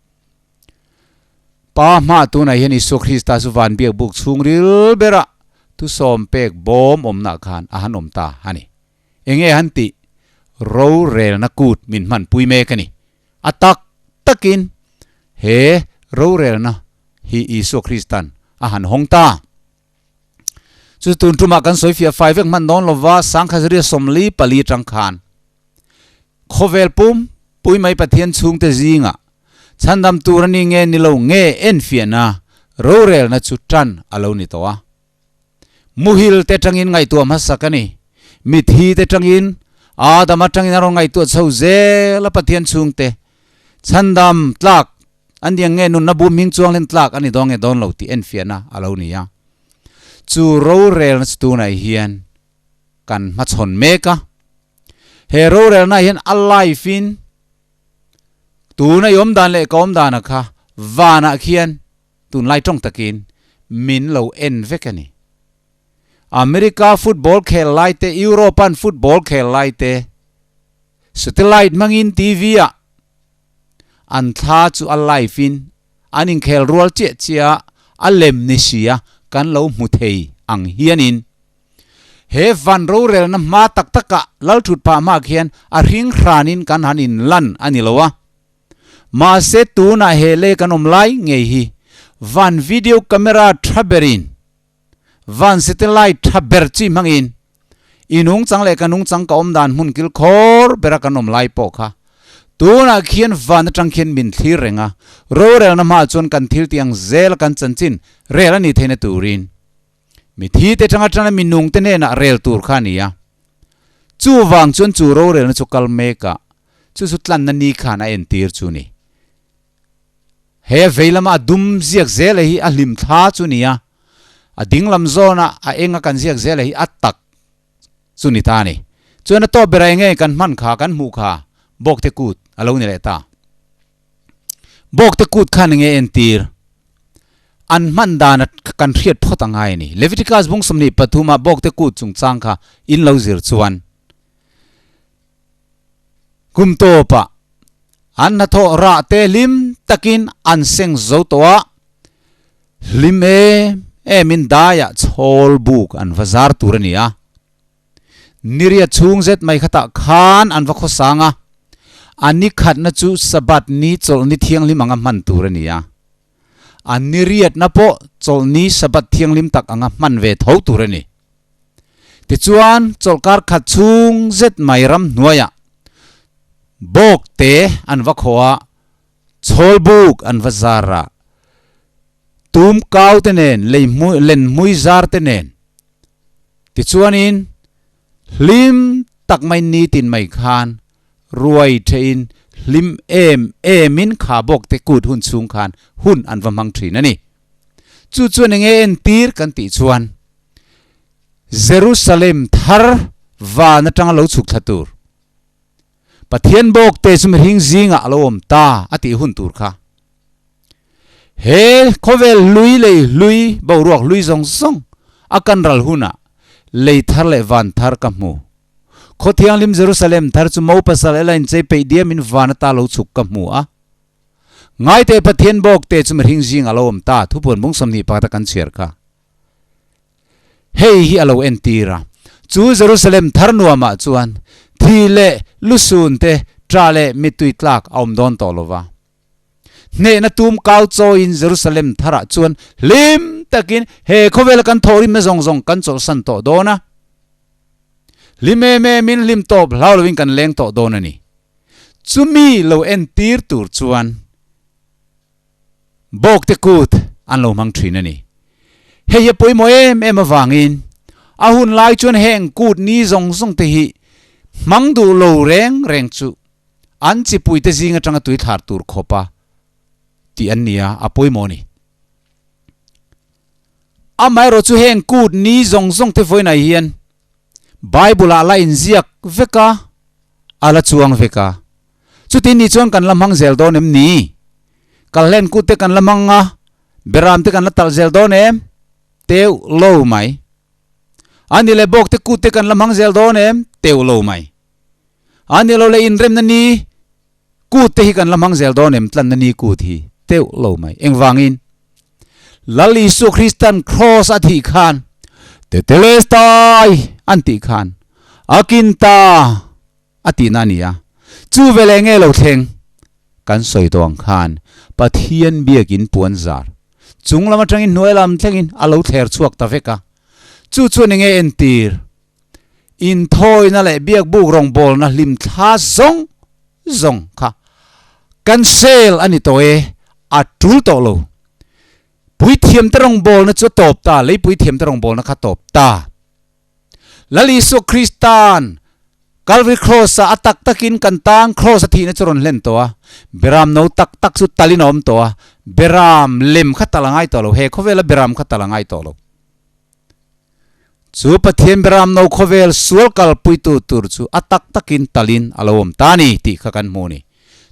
Pa hmah tunah hian Isua Krista chu van biak buk chhungril berah thusawm pek bawm awmnah khan a han awm ta a ni. Enge han tih? Rorelna kut min hmanpui mek a ni. A tak takin he rorelna hi Isua Kristan a han hawng ta. Chu tun tumah kan sawi fiah fai vek hman dawn lova Sangkhazaria 44 tang khan khawvel pum pui mai Pathian chhungte zingah chhandam tur a ni nge ni lo nge enfiahna rorelna chu tan a lo ni tawh a. Muhil te tangin ngaihtuah hmasak a ni. Mithi te tangin, Adama tangin a rawn ngaihtuah chho zel a Pathian chhungte chhandam tlak an ni ang nge nunna bum hming chuang hlen tlak a ni dawn nge dawn lo tih enfiahna a lo ni a. Chu rorelna chu tunah hian kan hmachhawn mek a. He rorelna hian a life in tuna i awm dan leh ka awm dana kha vanah khian Tunlai tawng takin min lo en vek a ni. America football khel lai te, European football khel lai te, satellite hmangin TV ah an thla chu a live in an inkhel rual chiah chiah a, a lem ni si a kan lo hmu thei ang hianin he van rorelna hma tak takah Lalthut phah hma khian a hring hranin kan han inlan a ni lo a. Mahse tunah he lei kan awm lai ngei hi van video camera tha berin, van satellite tha ber chi hmangin i nungchang leh ka nungchang ka awm dan hmun kil khawr bera kan awm lai pawh kha tunah khian van atang khian min thlir reng a, rorelna hmaah chuan kan thil tih ang zela kan chanchin rel a nih theihna turin mithi te tang atanga mi nungte hnenah rel tur kha a ni a. Chuvang chuan chu rorelna chu kal mek a, Chu chu tlanna ni khan a entir chu ni. He vei lama a dum ziak zel hi a hlim thla chu ni a, a ding lam zawna a enga kan ziak zel hi a tak chu ni ta a ni. Chuan a tawp berah enge kan hman kha, kan hmuh kha Bawkte kut a lo ni leh ta. Bawkte kut khan enge entir? An hman dan a kan hriat phawt a ngai a ni. Leviticus bung 23 ah Bawkte kut chungchang kha in lo zir chuan Kum tawpah an hnathawh rah te hlim takin an seng zo tawh a, hlim em emin daiah chhawl buk an va zar tur a ni a. Niriat chhung zet mai khatah khan an va khawsang a, a ni khatna chu Sabbath ni chawlhni thianghlim anga hman tur a ni a. A niriatna pawh chawlhni Sabbath thianghlim tak anga hman ve tho tur a ni. Tichuan, chawlhkar khat chhung zet mai ramhnuaiah bawk te an va khawh a, chhawlbuk an va zar a, tum kau te nen, lei hmui, len hmui zar te nen. Tichuanin, hlim tak mai nitin mai khan ruai thein hlim em emin kha bawk te kut hun chhung khan hun an va hmang thin a ni. Chu chuan enge entir kan tih chuan, Jerusalem thar van atanga lo chhuk thla tur Pathian bawk te chu mihring zingah a lo awm ta a tih hun tur kha. He khawvel hlui lei hlui boruak hlui zawng zawng a kan ral hunah lei thar leh van thar ka hmu. Khaw thianghlim Jerusalem thar chu mo pasal ela inchei peih diamin van ata lo chhuk ka hmu a. Ngaite Pathian bawk te chu mihring zingah a lo awm ta thupuan bung 21 a kan chhiar kha. Hei hi a lo entir a, chu Jerusalem thar nuamah chuan thi leh lusun te, ṭah leh mittui tlak a awm dawn tawh lo va. Hnehna tum kau chawiin Jerusalem tharah chuan hlim takin he khawvela kan thawhrimna zawng zawng kan chawlhsan tawh dawn a. Hlim em emin hlim tawp hlau loin kan leng tawh dawn a ni. Chumi lo entir tur chuan Bawkte kut an lo hmang thin a ni. Hei hi a pawimawh em em avangin a hun lai chuan heng kut ni zawng zawng te hi hmang duh lo reng reng chu an chipuite zing atanga tui thlar tur khawpa tih an ni a, a pawimawh a ni. Amaherawh chu heng kut ni zawng zawng te vawiinah hian Bible ah la inziak vek a, a la chuang vek a. Chuti ni chuan kan la hmang zel dawn em ni? Kalhlen kut te kan la hmang a, beram te kan la talh zel dawn em? Teuh lo mai. A ni leh bawk te kut te kan la hmang zel dawn em? Teuh lo mai. A ni lo leh inremna ni kut te hi kan la hmang zel dawn em? Tlanna ni kut hi teuh lo mai. Engvangin? Lal Isua Kristan Kraws a thih khan Tetelestai an tih khan a kin ta a tihna a ni a. Chu veleh nge lo thleng? Kan sawi tawh ang khan Pathian biakin puan zar chung lam atangin hnuai lam thlengin a lo thler chhuak ta vek a. Chu chuan enge entir? Inthawina leh biakbuk rawngbawlna hlimthla zawng zawng kha cancel a ni tawh e, a tul tawh lo. Puithiamte rawngbawlna chu a tawp ta, lei puithiamte rawngbawlna kha a tawp ta. Lal Isua Krista'n Calvary Cross-ah a tak takin kan tan Cross a thihna chu rawn hlen tawh a, beram no tak tak chu talin a awm tawh a, beram lem kha tal a ngai tawh lo, he khawvela beram kha tal a ngai tawh lo. Chu Pathian beram no khawvel sual kalpuitu tur chu a tak takin talin a lo awm ta a ni tih kha kan hmu a ni.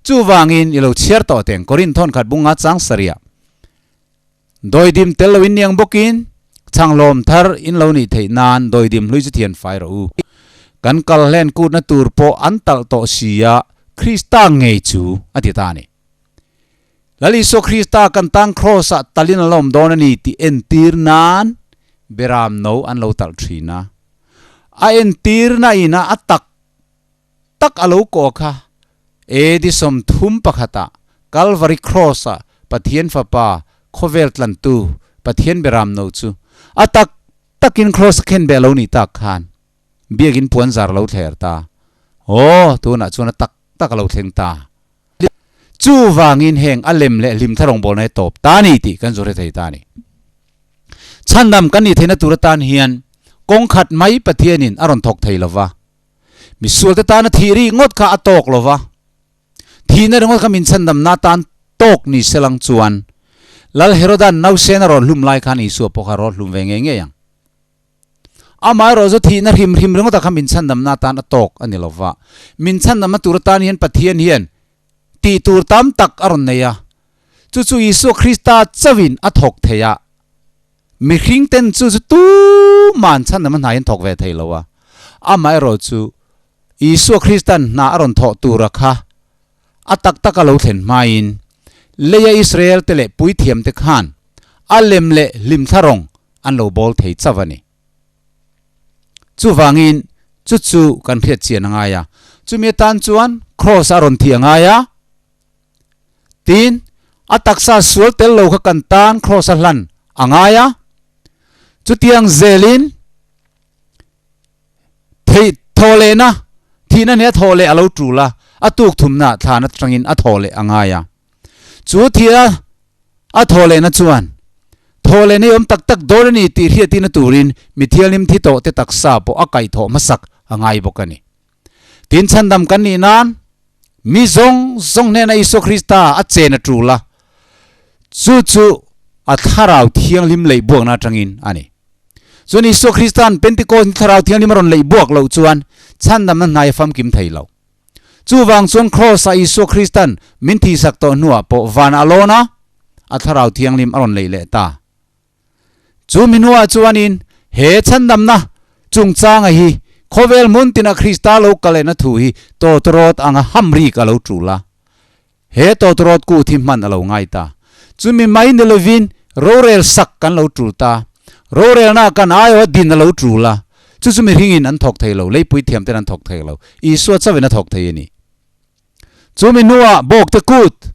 Chuvangin i lo chhiar tawh teng Korinth thawnkhat bunga chang sarih dawidim tel loin niang bawkin chhanglawm thar in lo nih theih nan dawidim hlui chu thian fai rawh u. Kan kal hlen kutna tur pawh an talh tawh si a, Krista ngei chu a ti ta a ni. Lal Isua Krista kan tang Kraws ah talin a la awm dawn a ni tih entir nan beram no an lo talh thin a. A entirna ina a tak tak a lo kawh kha AD 31 ah Calvary Cross ah Pathian Fapa khawvel tlantu Pathian beram no chu a tak takin Kraws a khenbeh a lo nih tak khan biakin puanzar a lo thler ta. Aw, tunah chuan a tak tak a lo thleng ta. Chuvangin heng a lem leh hlim thla rawngbawlna hi tawp ta a ni tih kan zawhre thei ta a ni. Chhandam kan nih theihna tur atan hian kawng khat mai Pathianin a rawn thawk thei lo va. Misualte tana thih rik ngawt kha a tawk lo va. Thihna ringawt kha min chhandamna atan tawk ni se lang chuan Lal Herodan nausen a rawn hlum lai khan Isua pawh kha a rawn hlum ve ngei ngei ang. Amaherawhchu thihna hrim hrim ringawtah kha min chhandamna atan a tawk a ni lo va. Min chhandamna tur atan hian Pathian hian tih tur tam tak a rawn nei a. Chu chu Isua Krista chauhin a thawk thei a. Mihring ten chu chu tuman chhandamna hna hi an thawk ve thei lo a. Amaherawhchu Isua Krista'n hna a rawn thawh tura kha a tak taka lo thlen hmain leia Israel te leh puithiamte khan a lem leh hlimthla rawng an lo bawl thei chauh a ni. Chuvangin chu chu kan hriat chian a ngai a, chumi atan chuan Kraws a rawn thih a ngai a, tin a taksa sual tel lo kha kan tan Kraws a hlan a ngai a, chutiang zelin theih thaw lehna thihna nia thaw leh a lo tul a, a tuk thumna thlan atangin a thaw leh a ngai a. Chu thihna a thaw lehna chuan thaw lehna i awm tak tak dawn a ni tih hriatihna turin mi thianghlim thi tawh te taksa pawh a kaihthawh hmasak a ngai bawk a ni. Tin chhandam kan nih nan mi zawng zawng hnena Isua Krista a chen a tul a, chu chu a thlarau thianghlim leih buakna atangin a ni. Chuan Isua Krista'n Pentecost ni thlarau thianghlim a rawn leih buak loh chuan chhandamna hnai a famkim thei lo. Chuvang chuan Kraws-ah Isua Krista'n min thihsak tawh hnuah pawh van a lawn a, a thlarau thianghlim a rawn leih leh ta. Chu mi hnuah chuanin he chhandamna chungchanga hi khawvel hmun tina Krista lo kal lehna thu hi tawtawrawt anga hamrik a lo tul a. He tawtawrawt kut hi hman a lo ngai ta. Chumi mai ni lovin rorel sak kan lo tul ta. Rorelna kan aiawha din a lo tul a. Chu chu mihringin an thawk thei lo, leipui thiam ten an thawk thei lo. Isua chauhin a thawk thei a ni. Chumi hnuah bawkte kut,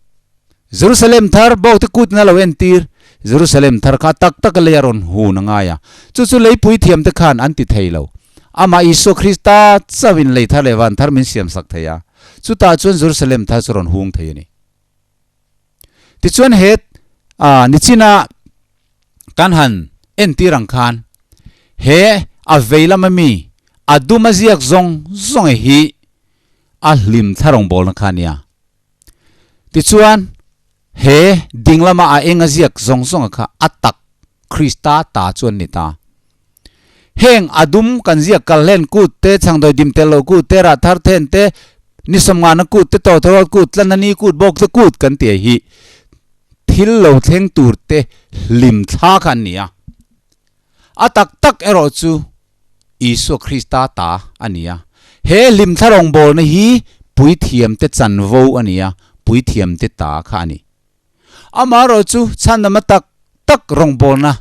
Jerusalem thar bawkte kutin a lo entir. Jerusalem thar kha tak tak a lei a rawn hun a ngai a. Chu chu leipui thiam te khan an ti thei lo. Amah Isua Krista chauhin lei thar leh van thar min siam sak thei a. Chutah chuan Jerusalem thar chu rawn hung thei a ni. Tichuan he nichina kan han entir ang khan he a vei lama mi a dum a ziak zawng zawng e hi a hlim thla rawngbawlna kha a nia. Tichuan. He ding lama a eng a ziak zawng zawnga kha a tak Krista ta chu an ni ta. Heng a dum kan ziak kal hlen kut te, chhangdawi dim tel lo kut te, rah thar then te, ni sawmngana kut te, tawtawrawt kut, tlanna ni kut, bawk te kut kan ti hi thil lo thleng tur te hlim thla kha an ni a. A tak tak erawh chu Isua Krista ta a ni a. He hlimthla rawngbawlna hi puithiamte chanvo a ni a, puithiamte ta kha a ni. Amaherawhchu chhandama tak tak rawngbawlna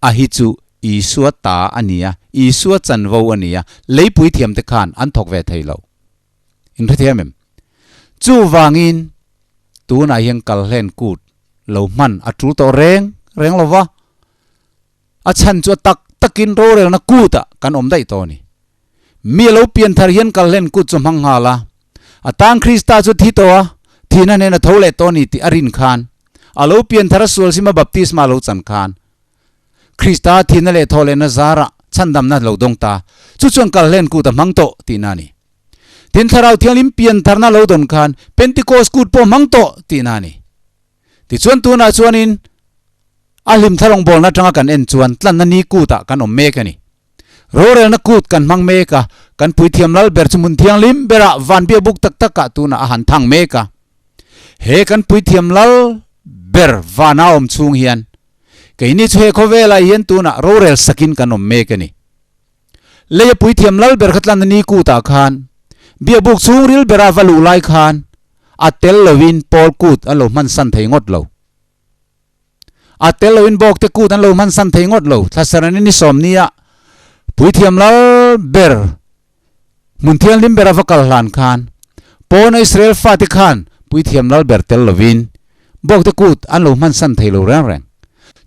a hi chu Isua ta a ni a, Isua chanvo a ni a, lei puithiamte khan an thawk ve thei lo. Inhrethiam em? Chuvangin tunah hian kalhlen kut lo hman a tul tawh reng reng lo va. A chhan chu a tak takin rorelna kutah kan awm daih tawh a ni. Mi a lo pian thar hian kalhlen kut chu hmang nghal a, a tan Krista chu thi tawh a, thihna hnen a tho leh tawh a ni tih a rin khan, a lo pian thar a sual sima baptisma a lo chan khan, Krista thihna leh thawh lehna zarah chhandamna a lo dawng ta, chu chuan kalhlen kut a hmang tawh tihna a ni. Tin, Thlarau Thianghlim pian tharna a lo dawn khan Pentecost kut pawh a hmang tawh tihna a ni. Tichuan tunah chuanin a hlimthla rawngbawlna atanga kan en chuan tlanna ni kutah kan awm mek a ni. Rorelna kut kan hmang mek a, kan puithiam lal ber chu hmun thianghlim berah van biak buk tak takah tunah a han thang mek a. He kan puithiam lal ber vana awm chhung hian keini chu he khawvelah hian tunah rorel sakin kan awm mek a ni. Leia puithiam lal ber kha tlanna ni kutah khan biakbuk chhungril bera va luh lai khan a tel loin Paul kut an lo hman san thei ngawt lo. A tel loin bawkte kut an lo hman san thei ngawt lo. Thlasarani ni sawmnia puithiam lal ber hmun thianghlim bera va kal hlan khan pawna Israel fate khan puithiam lal ber tel loin Bawkte kut an lo hman san thei lo reng reng.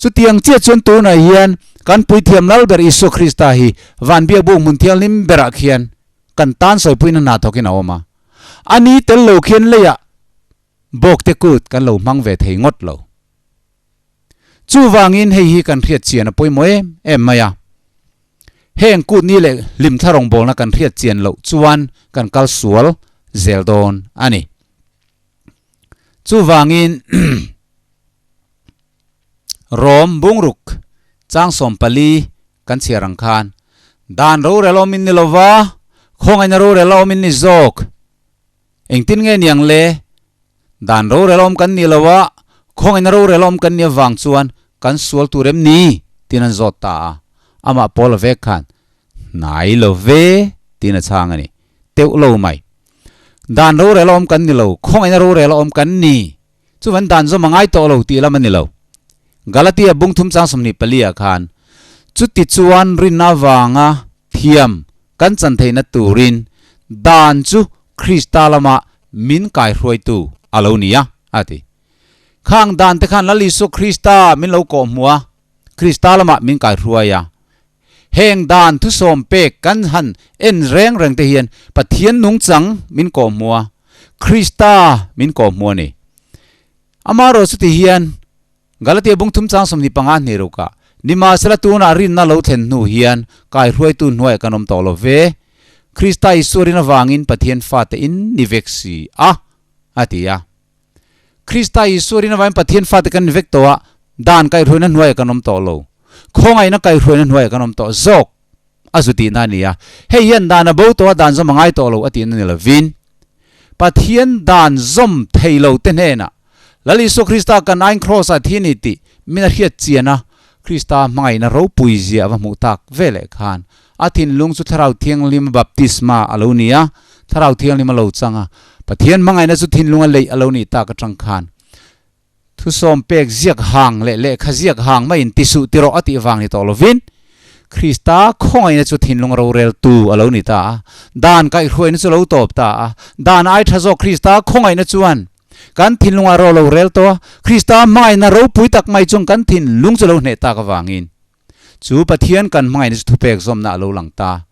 Chutiang chiah chuan tunah hian kan Puithiam Lalber Isua Krista hi van biakbuk hmun thianghlim berah khian kan tan sawipuina hna thawkin a awm a. A ni tel lo khian leiah bawkte kut kan lo hmang ve thei ngawt lo. Chuvangin hei hi kan hriat chian a pawimawh em em mai a. Heng kut ni leh hlimthla rawngbawlna kan hriat chian loh chuan kan kal sual zel dawn a ni. Chuvangin Rom bungruk chang 14 kan chhiar ang khan dan rorel awm in ni lova, khawngaihna rorel awm in ni zawk. Engtin nge niang le? Dan rorel awm kan ni lo a, khawngaihna rorel awm kan ni avang chuan kan sual tur em ni? Tiin an zawt ta a. Amah Paula vek khan, Hnai lo ve, tiin a chhang a ni. Teuh lo mai. Dan rorel a awm kan ni lo, khawngaihna rorel a awm kan ni. Chuvan dan zawm a ngai tawh lo tih lam a ni lo. Galatia bung thum chang 24 ah khan, Chuti chuan rinna avanga thiam kan chan theihna turin dan chu Krista lama min kaihruaitu a lo ni a, a ti. Khang dan te khan Lal Isua Krista min lo kawhhmuh a, Krista lamah min kaihruai a. Heng dan thusawm pek kan han en reng reng te hian Pathian nungchang min kawhhmu a, Krista min kawhhmu a ni. Amaherawh chuti hian Galatia bung thum chang 25 hnih rukah, Nimahsela tunah rinna lo thlen hnu hian kaihruaitu hnuaiah kan awm tawh lo ve, Krista Isua rin avangin Pathian fate in ni vek si a, a ti a. Krista Isua rin avangin Pathian fate kan ni vek tawh a, dan kaihhruaina hnuaiah kan awm tawh lo. Khawngaihna kaihhruaina hnuaiah kan awm tawh zawk a zu tihna a ni a. Hei hian dan a bo tawh a, dan zawm a ngai tawh lo a tihna ni lovin, Pathian dan zawm thei lo te hnenah Lal Isua Krista kan aiin Kraws-ah thi a ni tih min a hriat chian a, Krista hmangaihna ropui zia a va hmuh tak veleh khan a thinlung chu Thlarau Thianghlim baptisma a lo ni a, Thlarau Thianghlim a lo chang a, Pathian hmangaihna chu thinlunga leih a lo nih tak atang khan thusawm pek ziak hang leh lehkha ziak hang maiin ti suh ti rawh a tih vang ni tawh lovin Krista khawngaihna chu thinlung roreltu a lo ni ta a, dan kaihhruaina chu lo tawp ta a, dan ai tha zawk Krista khawngaihna chuan kan thinlungah ro lo rel tawh a, Krista hmangaihna ropui tak mai chuan kan thinlung chu lo hneh tak avangin Chu Pathian kan hmangaihna chu thupek zawmna a lo lang ta.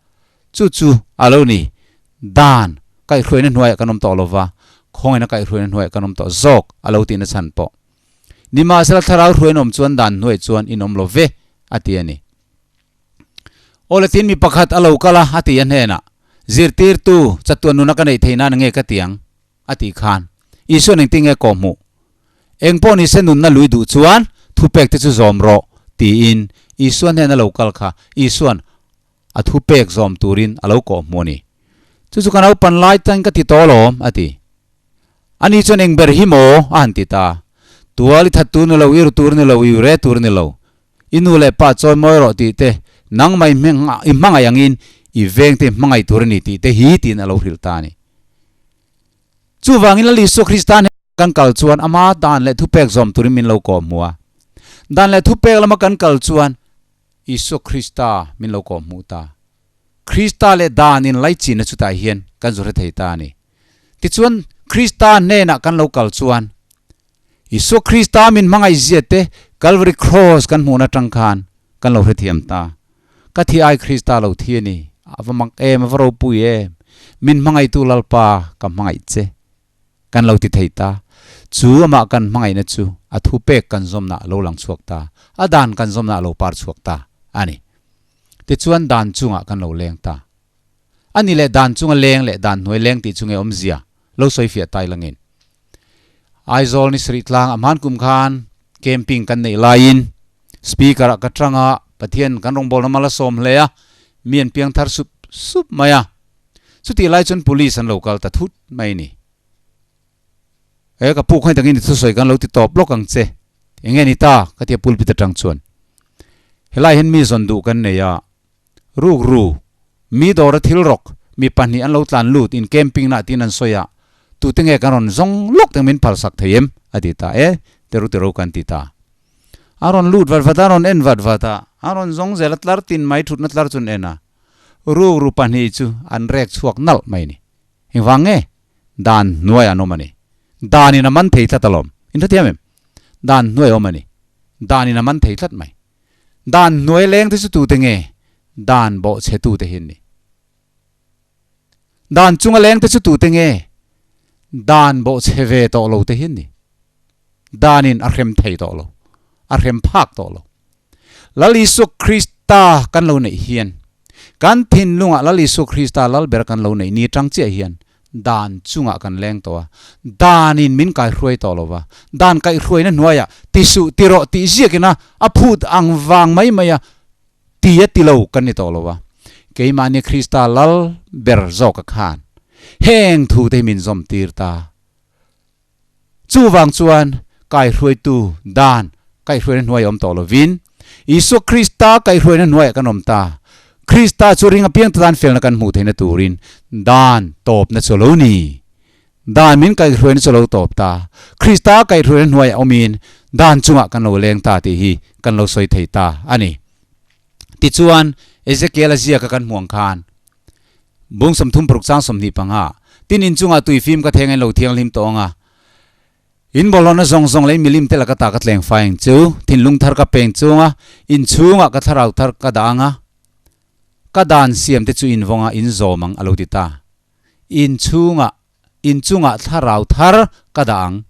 Chu chu a lo ni. Dan kaihhruaina hnuaiah kan awm tawh lo va, khawngaihna kaihhruaina hnuaiah kan awm tawh zawk a lo tihna chhan pawh. Nimahsela thlarau hruaina awm chuan dan hnuaiah chuan in awm lo ve, a ti a ni. Aw le tin mi pakhat a lo kal a, a ti a hnenah, Zirtirtu, chatuan nuna ka neih theih nan nge ka ti ang? A tih khan, Isuan engtin nge kawhhmuh? Eng pawh ni se nunna lui duh chuan thupek te chu zawm rawh, tiin Isua hnena lo kal kha Isua'n a thupek zawm turin a lo kawh hmu a ni. Chu chu ka naupan lai tan ka ti tawh alawm, a ti. Ani chuan eng ber hi maw? a han ti ta. Tual i that tur ni lo, i ru tur ni lo, i ure tur ni lo. I nu leh pa chawi mawi rawh tih te, nangmah i i hmangaih angin i vengte i hmangaih tur a ni tih te hi tiin a lo hrilh ta a ni. Chuvangin Lal Isua Krista hnenah kan kal chuan ama dan leh thupek zawm turin min lo kawh hmu a. Dan leh thupek lama kan kal chuan Isua Krista min lo kawh hmuh ta. Krista leh dan in laichinna chutah hian kan zu hre thei ta a ni. Tichuan, Krista hnenah kan lo kal chuan Isua Krista min hmangaihzia te Calvary Cross kan hmuhna atang khan kan lo hrethiam ta. Ka thi ai Krista lo thi a ni. A va mak em, a va ropui em. Min hmangaihtu Lalpa ka hmangaih che. Kan lo ti thei ta. Chu amah kan hmangaihna chu a thupek kan zawmna a lo lang chhuak ta. A dan kan zawmna a lo par chhuak ta a ni. Tichuan dan chungah kan lo leng ta. A ni leh dan chunga leng leh dan hnuai leng tih chu nge awmzia lo sawi fiah tai langin. Aizawl ni sarih tlang a hman kum khan camping kan neih laiin speaker ah ka tang a, Pathian kan rawngbawlna mal a sawm hle a, mi an piang thar sup sup mai a. Chutih lai chuan police an lo kal ta thut mai a ni. He ka puk hai takin i thusawi kan lo ti tawp lawk ang che. Enge ni ta? ka ti a pulpit atang chuan. Helai hian mi zawn duh kan nei a, Rukru, mi dawra thil rawk, mi pahnih an lo tlan lut in camping nah tiin an sawi a, tute nge kan rawn zawng lawk teng min phalsak thei em? a ti ta e, teru teru kan ti ta. A rawn lut vat vat a, a rawn en vat vat a, a rawn zawng zel a, tlar tin mai thutna tlar chu an en a, rukru pahnih chu an rek chhuak nalh mai ni. Engvang nge? Dan hnuai an awm a ni. Dan in a man thei tlat alawm. In hrethiam em? Dan hnuai a awm a ni. Dan in a man thei tlat mai. Dan hnuai leng te chu tute nge? Dan bawhchhe tute hi an ni. Dan chunga leng te chu tute nge? Dan bawhchhe ve tawh lo te hi an ni. Danin a hrem thei tawh lo, a hrem phak tawh lo. Lal Isua Krista kan lo neih hian, kan thinlungah Lal Isua Krista lal ber kan lo neih ni atang chiah hian Dan chungah kan leng tawh a, danin min kaihruai tawh lo va, dan kaihruaina hnuaiah ti suh, ti rawh tih ziakina a phut ang vang mai mai a ti a ti lo kan ni tawh lo va. Keimahni Krista lal ber zawka khan heng thute hi min zawm tir ta. Chuvang chuan kaihruaitu dan kaihruaina hnuai awm tawh lovin, Isua Krista kaihruaina hnuaiah kan awm ta. Krista chu ring apiang te tan felna kan hmuh theihna turin dan tawpna chu a lo ni. Dan min kaihruaina chu a lo tawp ta. Krista kaihruaina hnuaiah awmin dan chungah kan lo leng ta tih hi kan lo sawi thei ta a ni. Tichuan, Ezekiel-a ziaka kan hmuh ang khan, Bung 36 chang 25, Tin in chungah tui fim ka theng a in lo thianghlim tawh ang a, in bawlhhlawhna zawng zawng leh in milim te laka ta ka tleng fai ang chu, thinlung thar ka peng chung a, in chhungah ka thlarau thar ka dah ang a, ka dan siam te chu in vawng a, in zawm ang a lo ti ta. In chhungah, in chungah thlarau thar ka dah ang.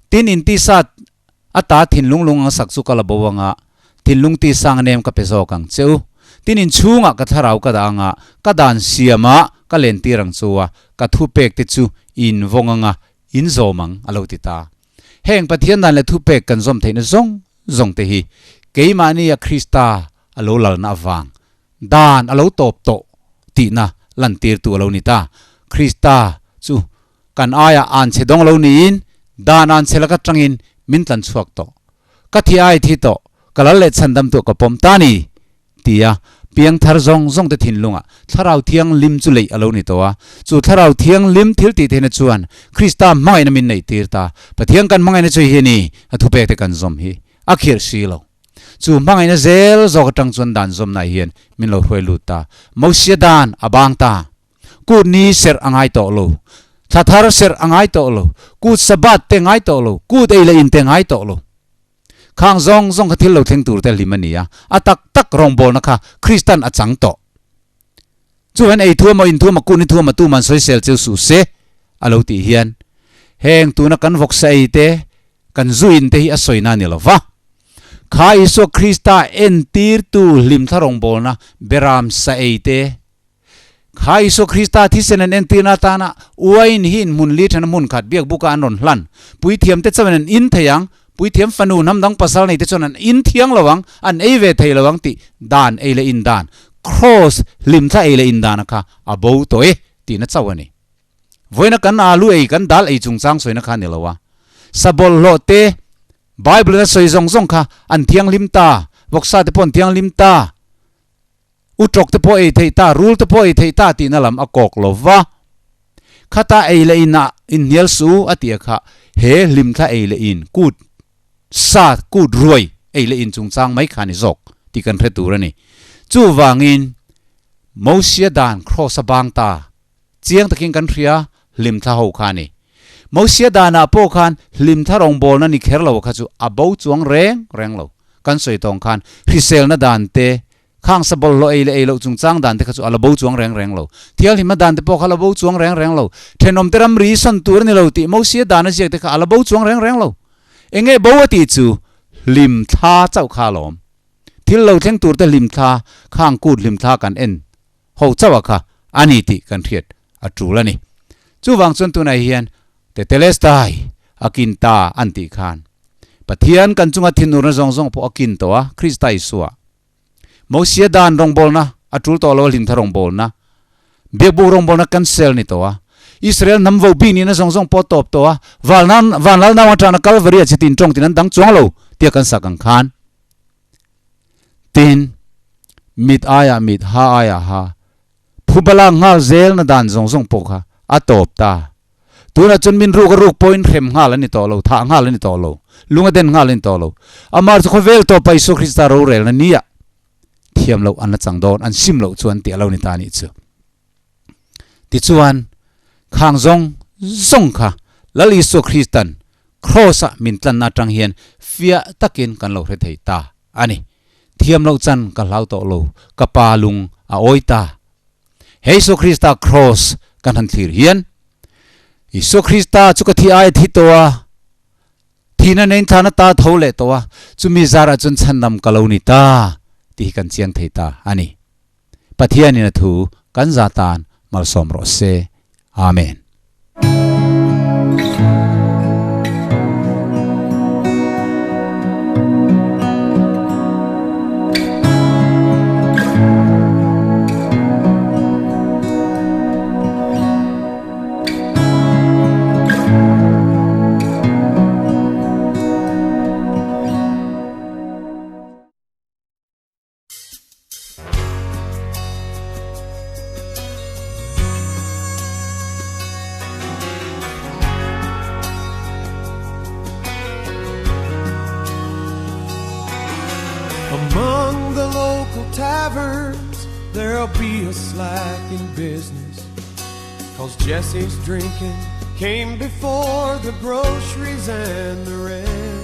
Tin in tisa ata thinlung lung ang sak chu ka la bo ang a, thinlung tisa ang nem ka pe zawk ang che u. Tin in chhungah ka thlarau ka dah ang a, ka dan siam a, ka lentir ang chu a, ka thupek te chu in vawng ang a, in zawm ang, a lo ti ta. Heng Pathian dan leh thupek kan zawm theihna zawng zawng te hi keimahnia Krista a lo lalna avang Dan a lo tawp tawh tihna lantirtu a lo ni ta. Krista chu kan aiah an chhe dawng lo niin dan an chhe laka tangin min tlan chhuak tawh. Ka thi ai thi tawh, ka lal leh chhandamtuah ka pawm ta ni tia piangthar zawng zawng te thinlungah Thlarau Thianghlim chu leih a lo ni tawh a. Chu Thlarau Thianghlim thil tih theihna chuan Krista hmangaihna min neihtir ta. Pathian kan hmangaihna chu hi a ni, a thupek te kan zawm hi a khirh si lo. Chu hmangaihna zel zawk atang chuan dan zawmna hian min lo hruai lut ta. Mosia dan a bang ta. Kut ni serh a ngai tawh lo. Thla thar serh a ngai tawh lo. Kut Sabbath te ngai tawh lo. Kut ei leh in te ngai tawh lo. Khang zawng zawng kha thil lo thleng tur te hlim a ni a. A tak tak rawngbawlna kha Kristan a chang tawh. Chuan ei thu emaw in thu emaw kut ni thu emaw tuman sawisel cheu suh se a lo tih hian heng tuna kan vawksa ei te Kan zuin te hi a sawina a ni lo va. Kha Isua Krista entirtu hlimthla rawngbawlna beram sa ei te, Kha Isua Krista thisen an entirna atana uain hi in hmun li thana hmun khat biak buka an rawn hlan. Puithiamte chuan an in thei ang, puithiam fanu hnam dang pasal neite chuan an in thiang lo ang, an ei ve thei lo ang tih dan ei leh in dan, Kraws hlimthla ei leh in dana kha a bo tawh e tihna chauh a ni. Vawiina kan alu ei, kan dal ei chungchang sawina kha a ni lo a. Sa bawlhhlawh te, Bible in a sawi zawng zawng kha an thianghlim ta, vawksa te pawh an thianghlim ta, utrawk te pawh ei theih ta, rul te pawh ei theih ta tihna lam a kawk lo va. Khata ei leh in ah inhnial suh a tih a kha he hlimthla ei leh in kut sa kut ruai ei leh in chungchang mai kha a ni zawk tih kan hre tur a ni. Chuvangin Mosia dan kraws a bang ta. Chiang takin kan hria, hlimthla ho kha a ni. Mosia danah pawh khan hlimthla rawngbawlna ni kher lo kha chu a bo chuang reng reng lo. Kan sawi tawng khan hriselna dan te, khang sa bawlhhlawh ei leh ei loh chungchang dan te kha chu a la bo chuang reng reng lo. Thianghlimna dan te pawh kha a la bo chuang reng reng lo. Thenawmte ramri sawn tur a ni lo tih Mosia dana ziak te kha a la bo chuang reng reng lo. Enge bo a tih chu hlimthla chauh kha a lawm. Thil lo thleng tur te hlimthla, khang kut hlimthla kan en ho chauh a kha a ni tih kan hriat a tul a ni. Chuvang chuan tunah hian Tetelestai a kin ta an tih khan Pathian kan chunga thinurna zawng zawng pawh a kin tawh a, Krista Isua Mosia dan rawngbawlna a tul tawh lo a hlimtha rawngbawlna, biakbuk rawngbawlna cancel ni tawh a, Israel hnam vo bik nihna zawng zawng pawh a tawp tawh a, Valnan Vanlal nau atana Kalvari a chitin tawng tin an dang chuang lo tia kan sak ang khan Tin, mit aiah mit, ha aiah ha, phubala nghal zelna dan zawng zawng pawh kha a tawp ta. Tunah chuan min ruk a ruk pawhin hrem nghal a ni tawh lo, thah nghal a ni tawh lo, lung a den nghal a ni tawh lo. Amah chu khawvel tawpa Isua Krista rorelna nia thiam loh an la chang dawn, an sim loh chuan tih a lo ni ta a nih chu. Tichuan, khang zawng zawng kha Lal Isua Kristan Kraws-a min tlanna atang hian fiah takin kan lo hre thei ta a ni. Thiam loh chan ka hlau tawh lo, ka pa lung a awi ta. He Isua Krista Kraws kan han thlir hian, Isua Krista chu ka thi aia thi tawh a, thihna nein thlan ata tho leh tawh a, chumi zarah chuan chhandam ka lo ni ta tih hi kan chiang thei ta a ni. Pathianin a thu kan za tan malsawm rawh se. Amen. Among the local taverns there'll be a slack in business Cause Jesse's drinking came before the groceries and the rent.